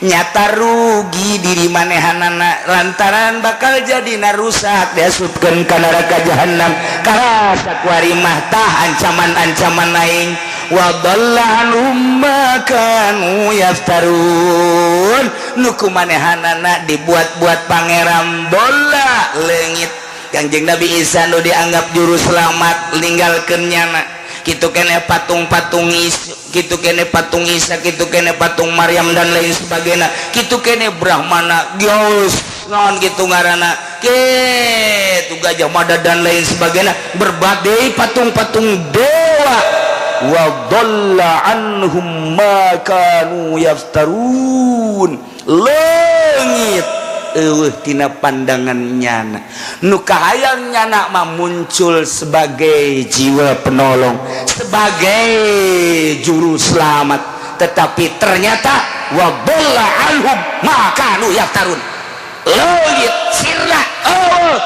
Speaker 1: nyata rugi diri manehanana, lantaran bakal jadi narusak, diasupkeun ka neraka jahanam. Karasa kuari mah tah ancaman-ancaman aing. Wa dhalla anhum ma kanu yaftarun, nu ku manehanana dibuat-buat pangeran bola leungit. Kangjeng Nabi Isa nu dianggap juru selamat ninggalkeun nyana. Kitu kene patung-patung Isa, kitu kene patung Isa, kitu kene patung Maryam dan lain sebagainya, kitu kene Brahmana geus naon kitu ngaranna, kitu Gajah Mada dan lain sebagainya, berbagai patung-patung dewa. Wa dhalla anhum ma kanu yaftarun, leungit. Eueuh tina pandangan nyana. Nu kahayang nyana mah muncul sebagai jiwa penolong, sebagai juru selamat, tetapi ternyata wa dhalla anhum ma kanu yaftarun. Leungit, sirna. Oh,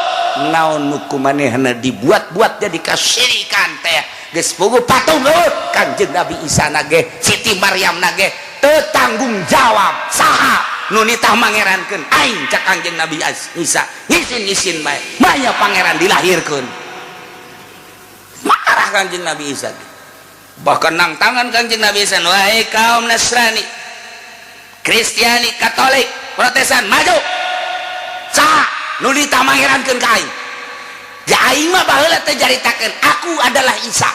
Speaker 1: naon nu kumanehna dibuat-buat jadi kasyirikan teh geus puguh patung eueuh. Kanjeng Nabi Isa na ge, Siti Maryam na ge teu tanggung jawab. Saha nu nitah mangerankeun aing? Cak Kanjeng Nabi Isa, ngisin-ngisin bae, maya pangeran dilahirkeun. Marah Kanjeng Nabi Isa, bahkan nang tangan Kanjeng Nabi Isa, "Wahai kaum Nasrani, Kristiani, Katolik, Protestan, maju! Saha nu nitah mangerankeun ka aing? Ja aing mah baheula teh jaritakeun aku adalah Isa,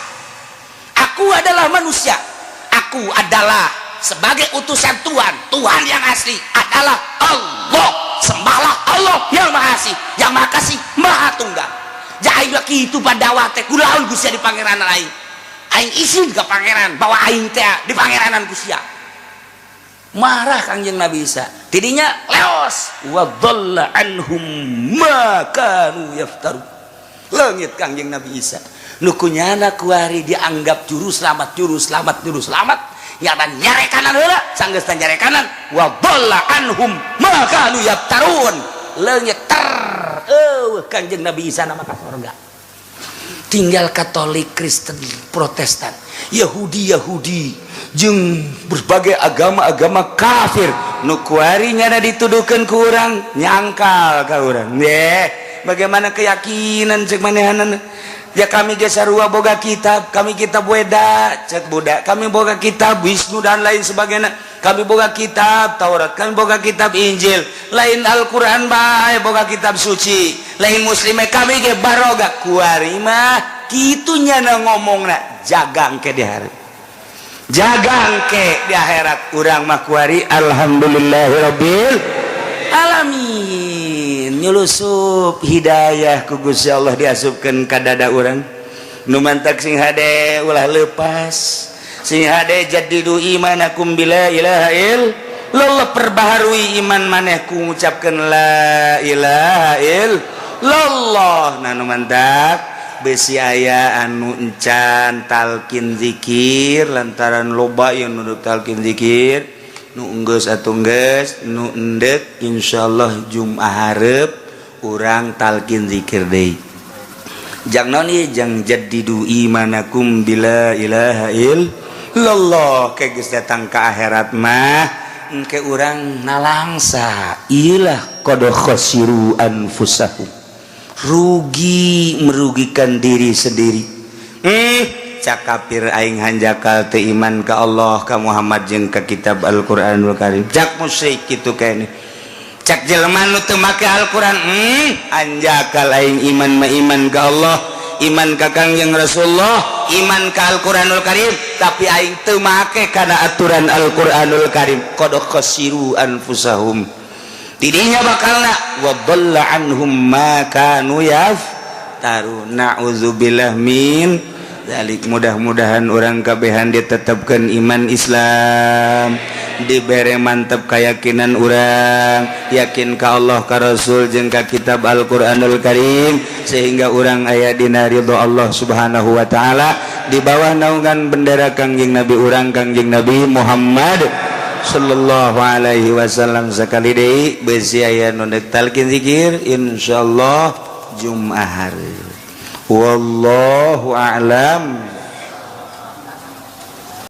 Speaker 1: aku adalah manusia, aku adalah sebagai utusan Tuhan. Tuhan yang asli adalah Allah. Sembahlah Allah yang Maha Asih, yang Maha Kasih, Maha Tunggal. Ja aing mah kitu padakwah teh. Kulaon ku sia di pangeranan aing? Aing isin ka pangeran bahwa aing teh di pangeranan ku sia." Marah Kangjeng Nabi Isa, tidinya leos, wa dhalla anhum ma kanu yaftaru. Leungit Kangjeng Nabi Isa. Nu kunyana kuari dianggap juru selamat, juru selamat, juru selamat, nyata nyarekanan heula. Sanggeus nyarekanan, wa dhalla anhum ma kanu yaftarun, leungit ter. Eueuh Kanjeng Nabi Isa nama ka sorga. Tinggal Katolik, Kristen, Protestan, Yahudi Yahudi jeung berbagai agama-agama kafir nu kuari nyana dituduhkeun ku urang, nyangkal ka urang. Ye, bagaimana keyakinan cek manehanana? Ya kami ge sarua boga kitab, kami kitab Weda cek budak, kami boga kitab Wisnu dan lain sebagainya, kami boga kitab Taurat, kami boga kitab Injil, lain Al-Quran bae boga kitab suci, lain muslim kami ge baroga. Kuari mah kitu nyana ngomongna. Jagang ke di hari, jagang ke di akhirat. Urang mah kuari alhamdulillahirabbil alamin, nyulusup hidayah ku Gusti Allah diasupkeun ka dada urang. Nu mantak sing hade ulah lepas, sing hade jaddidu imanakum bila ilaha illallah, perbaharui iman maneh ku ngucapkeun la ilaha illallah. Nah, nu mantak besi aya anu encan talkin zikir lantaran loba yang nuduk talkin zikir, nu enggeus atuh geus, nu endek insyaallah Jumat hareup urang talkin zikir deui. Jang naon ieu? Jang jaddidu imanakum bila ilaha illallah. Ke geus datang ka akhirat mah engke urang nalangsa ilah qad khasiru anfusahum, rugi, merugikan diri sendiri. Cak kafir, aing hanjakal teu iman ka Allah, ka Muhammad jeung ka kitab Al-Qur'anul Karim. Cak musyrik kitu kene. Cak jelema nu teu make Al-Qur'an, hanjakal aing iman mah iman ka Allah, iman ka Kangjeng Rasulullah, iman ka Al-Qur'anul Karim, tapi aing teu make kana aturan Al-Qur'anul Karim. Qad khasiru anfusahum, tidinya bakalna wa dhalla anhum ma kanu yaftaru. Na'udzubillah min dzalik. Mudah-mudahan urang kabehan ditetapkan iman Islam, dibere mantep keyakinan urang, yakin ka Allah, ka Rasul jeung ka kitab Al-Qur'anul Karim, sehingga urang aya dina ridho Allah Subhanahu wa taala di bawah naungan bendera Kangjeng Nabi urang, Kangjeng Nabi Muhammad sallallahu alaihi wasallam. Sekali deui, besi aya nu deuk talqin zikir, insyaallah Jumat hari. Wallahu a'lam.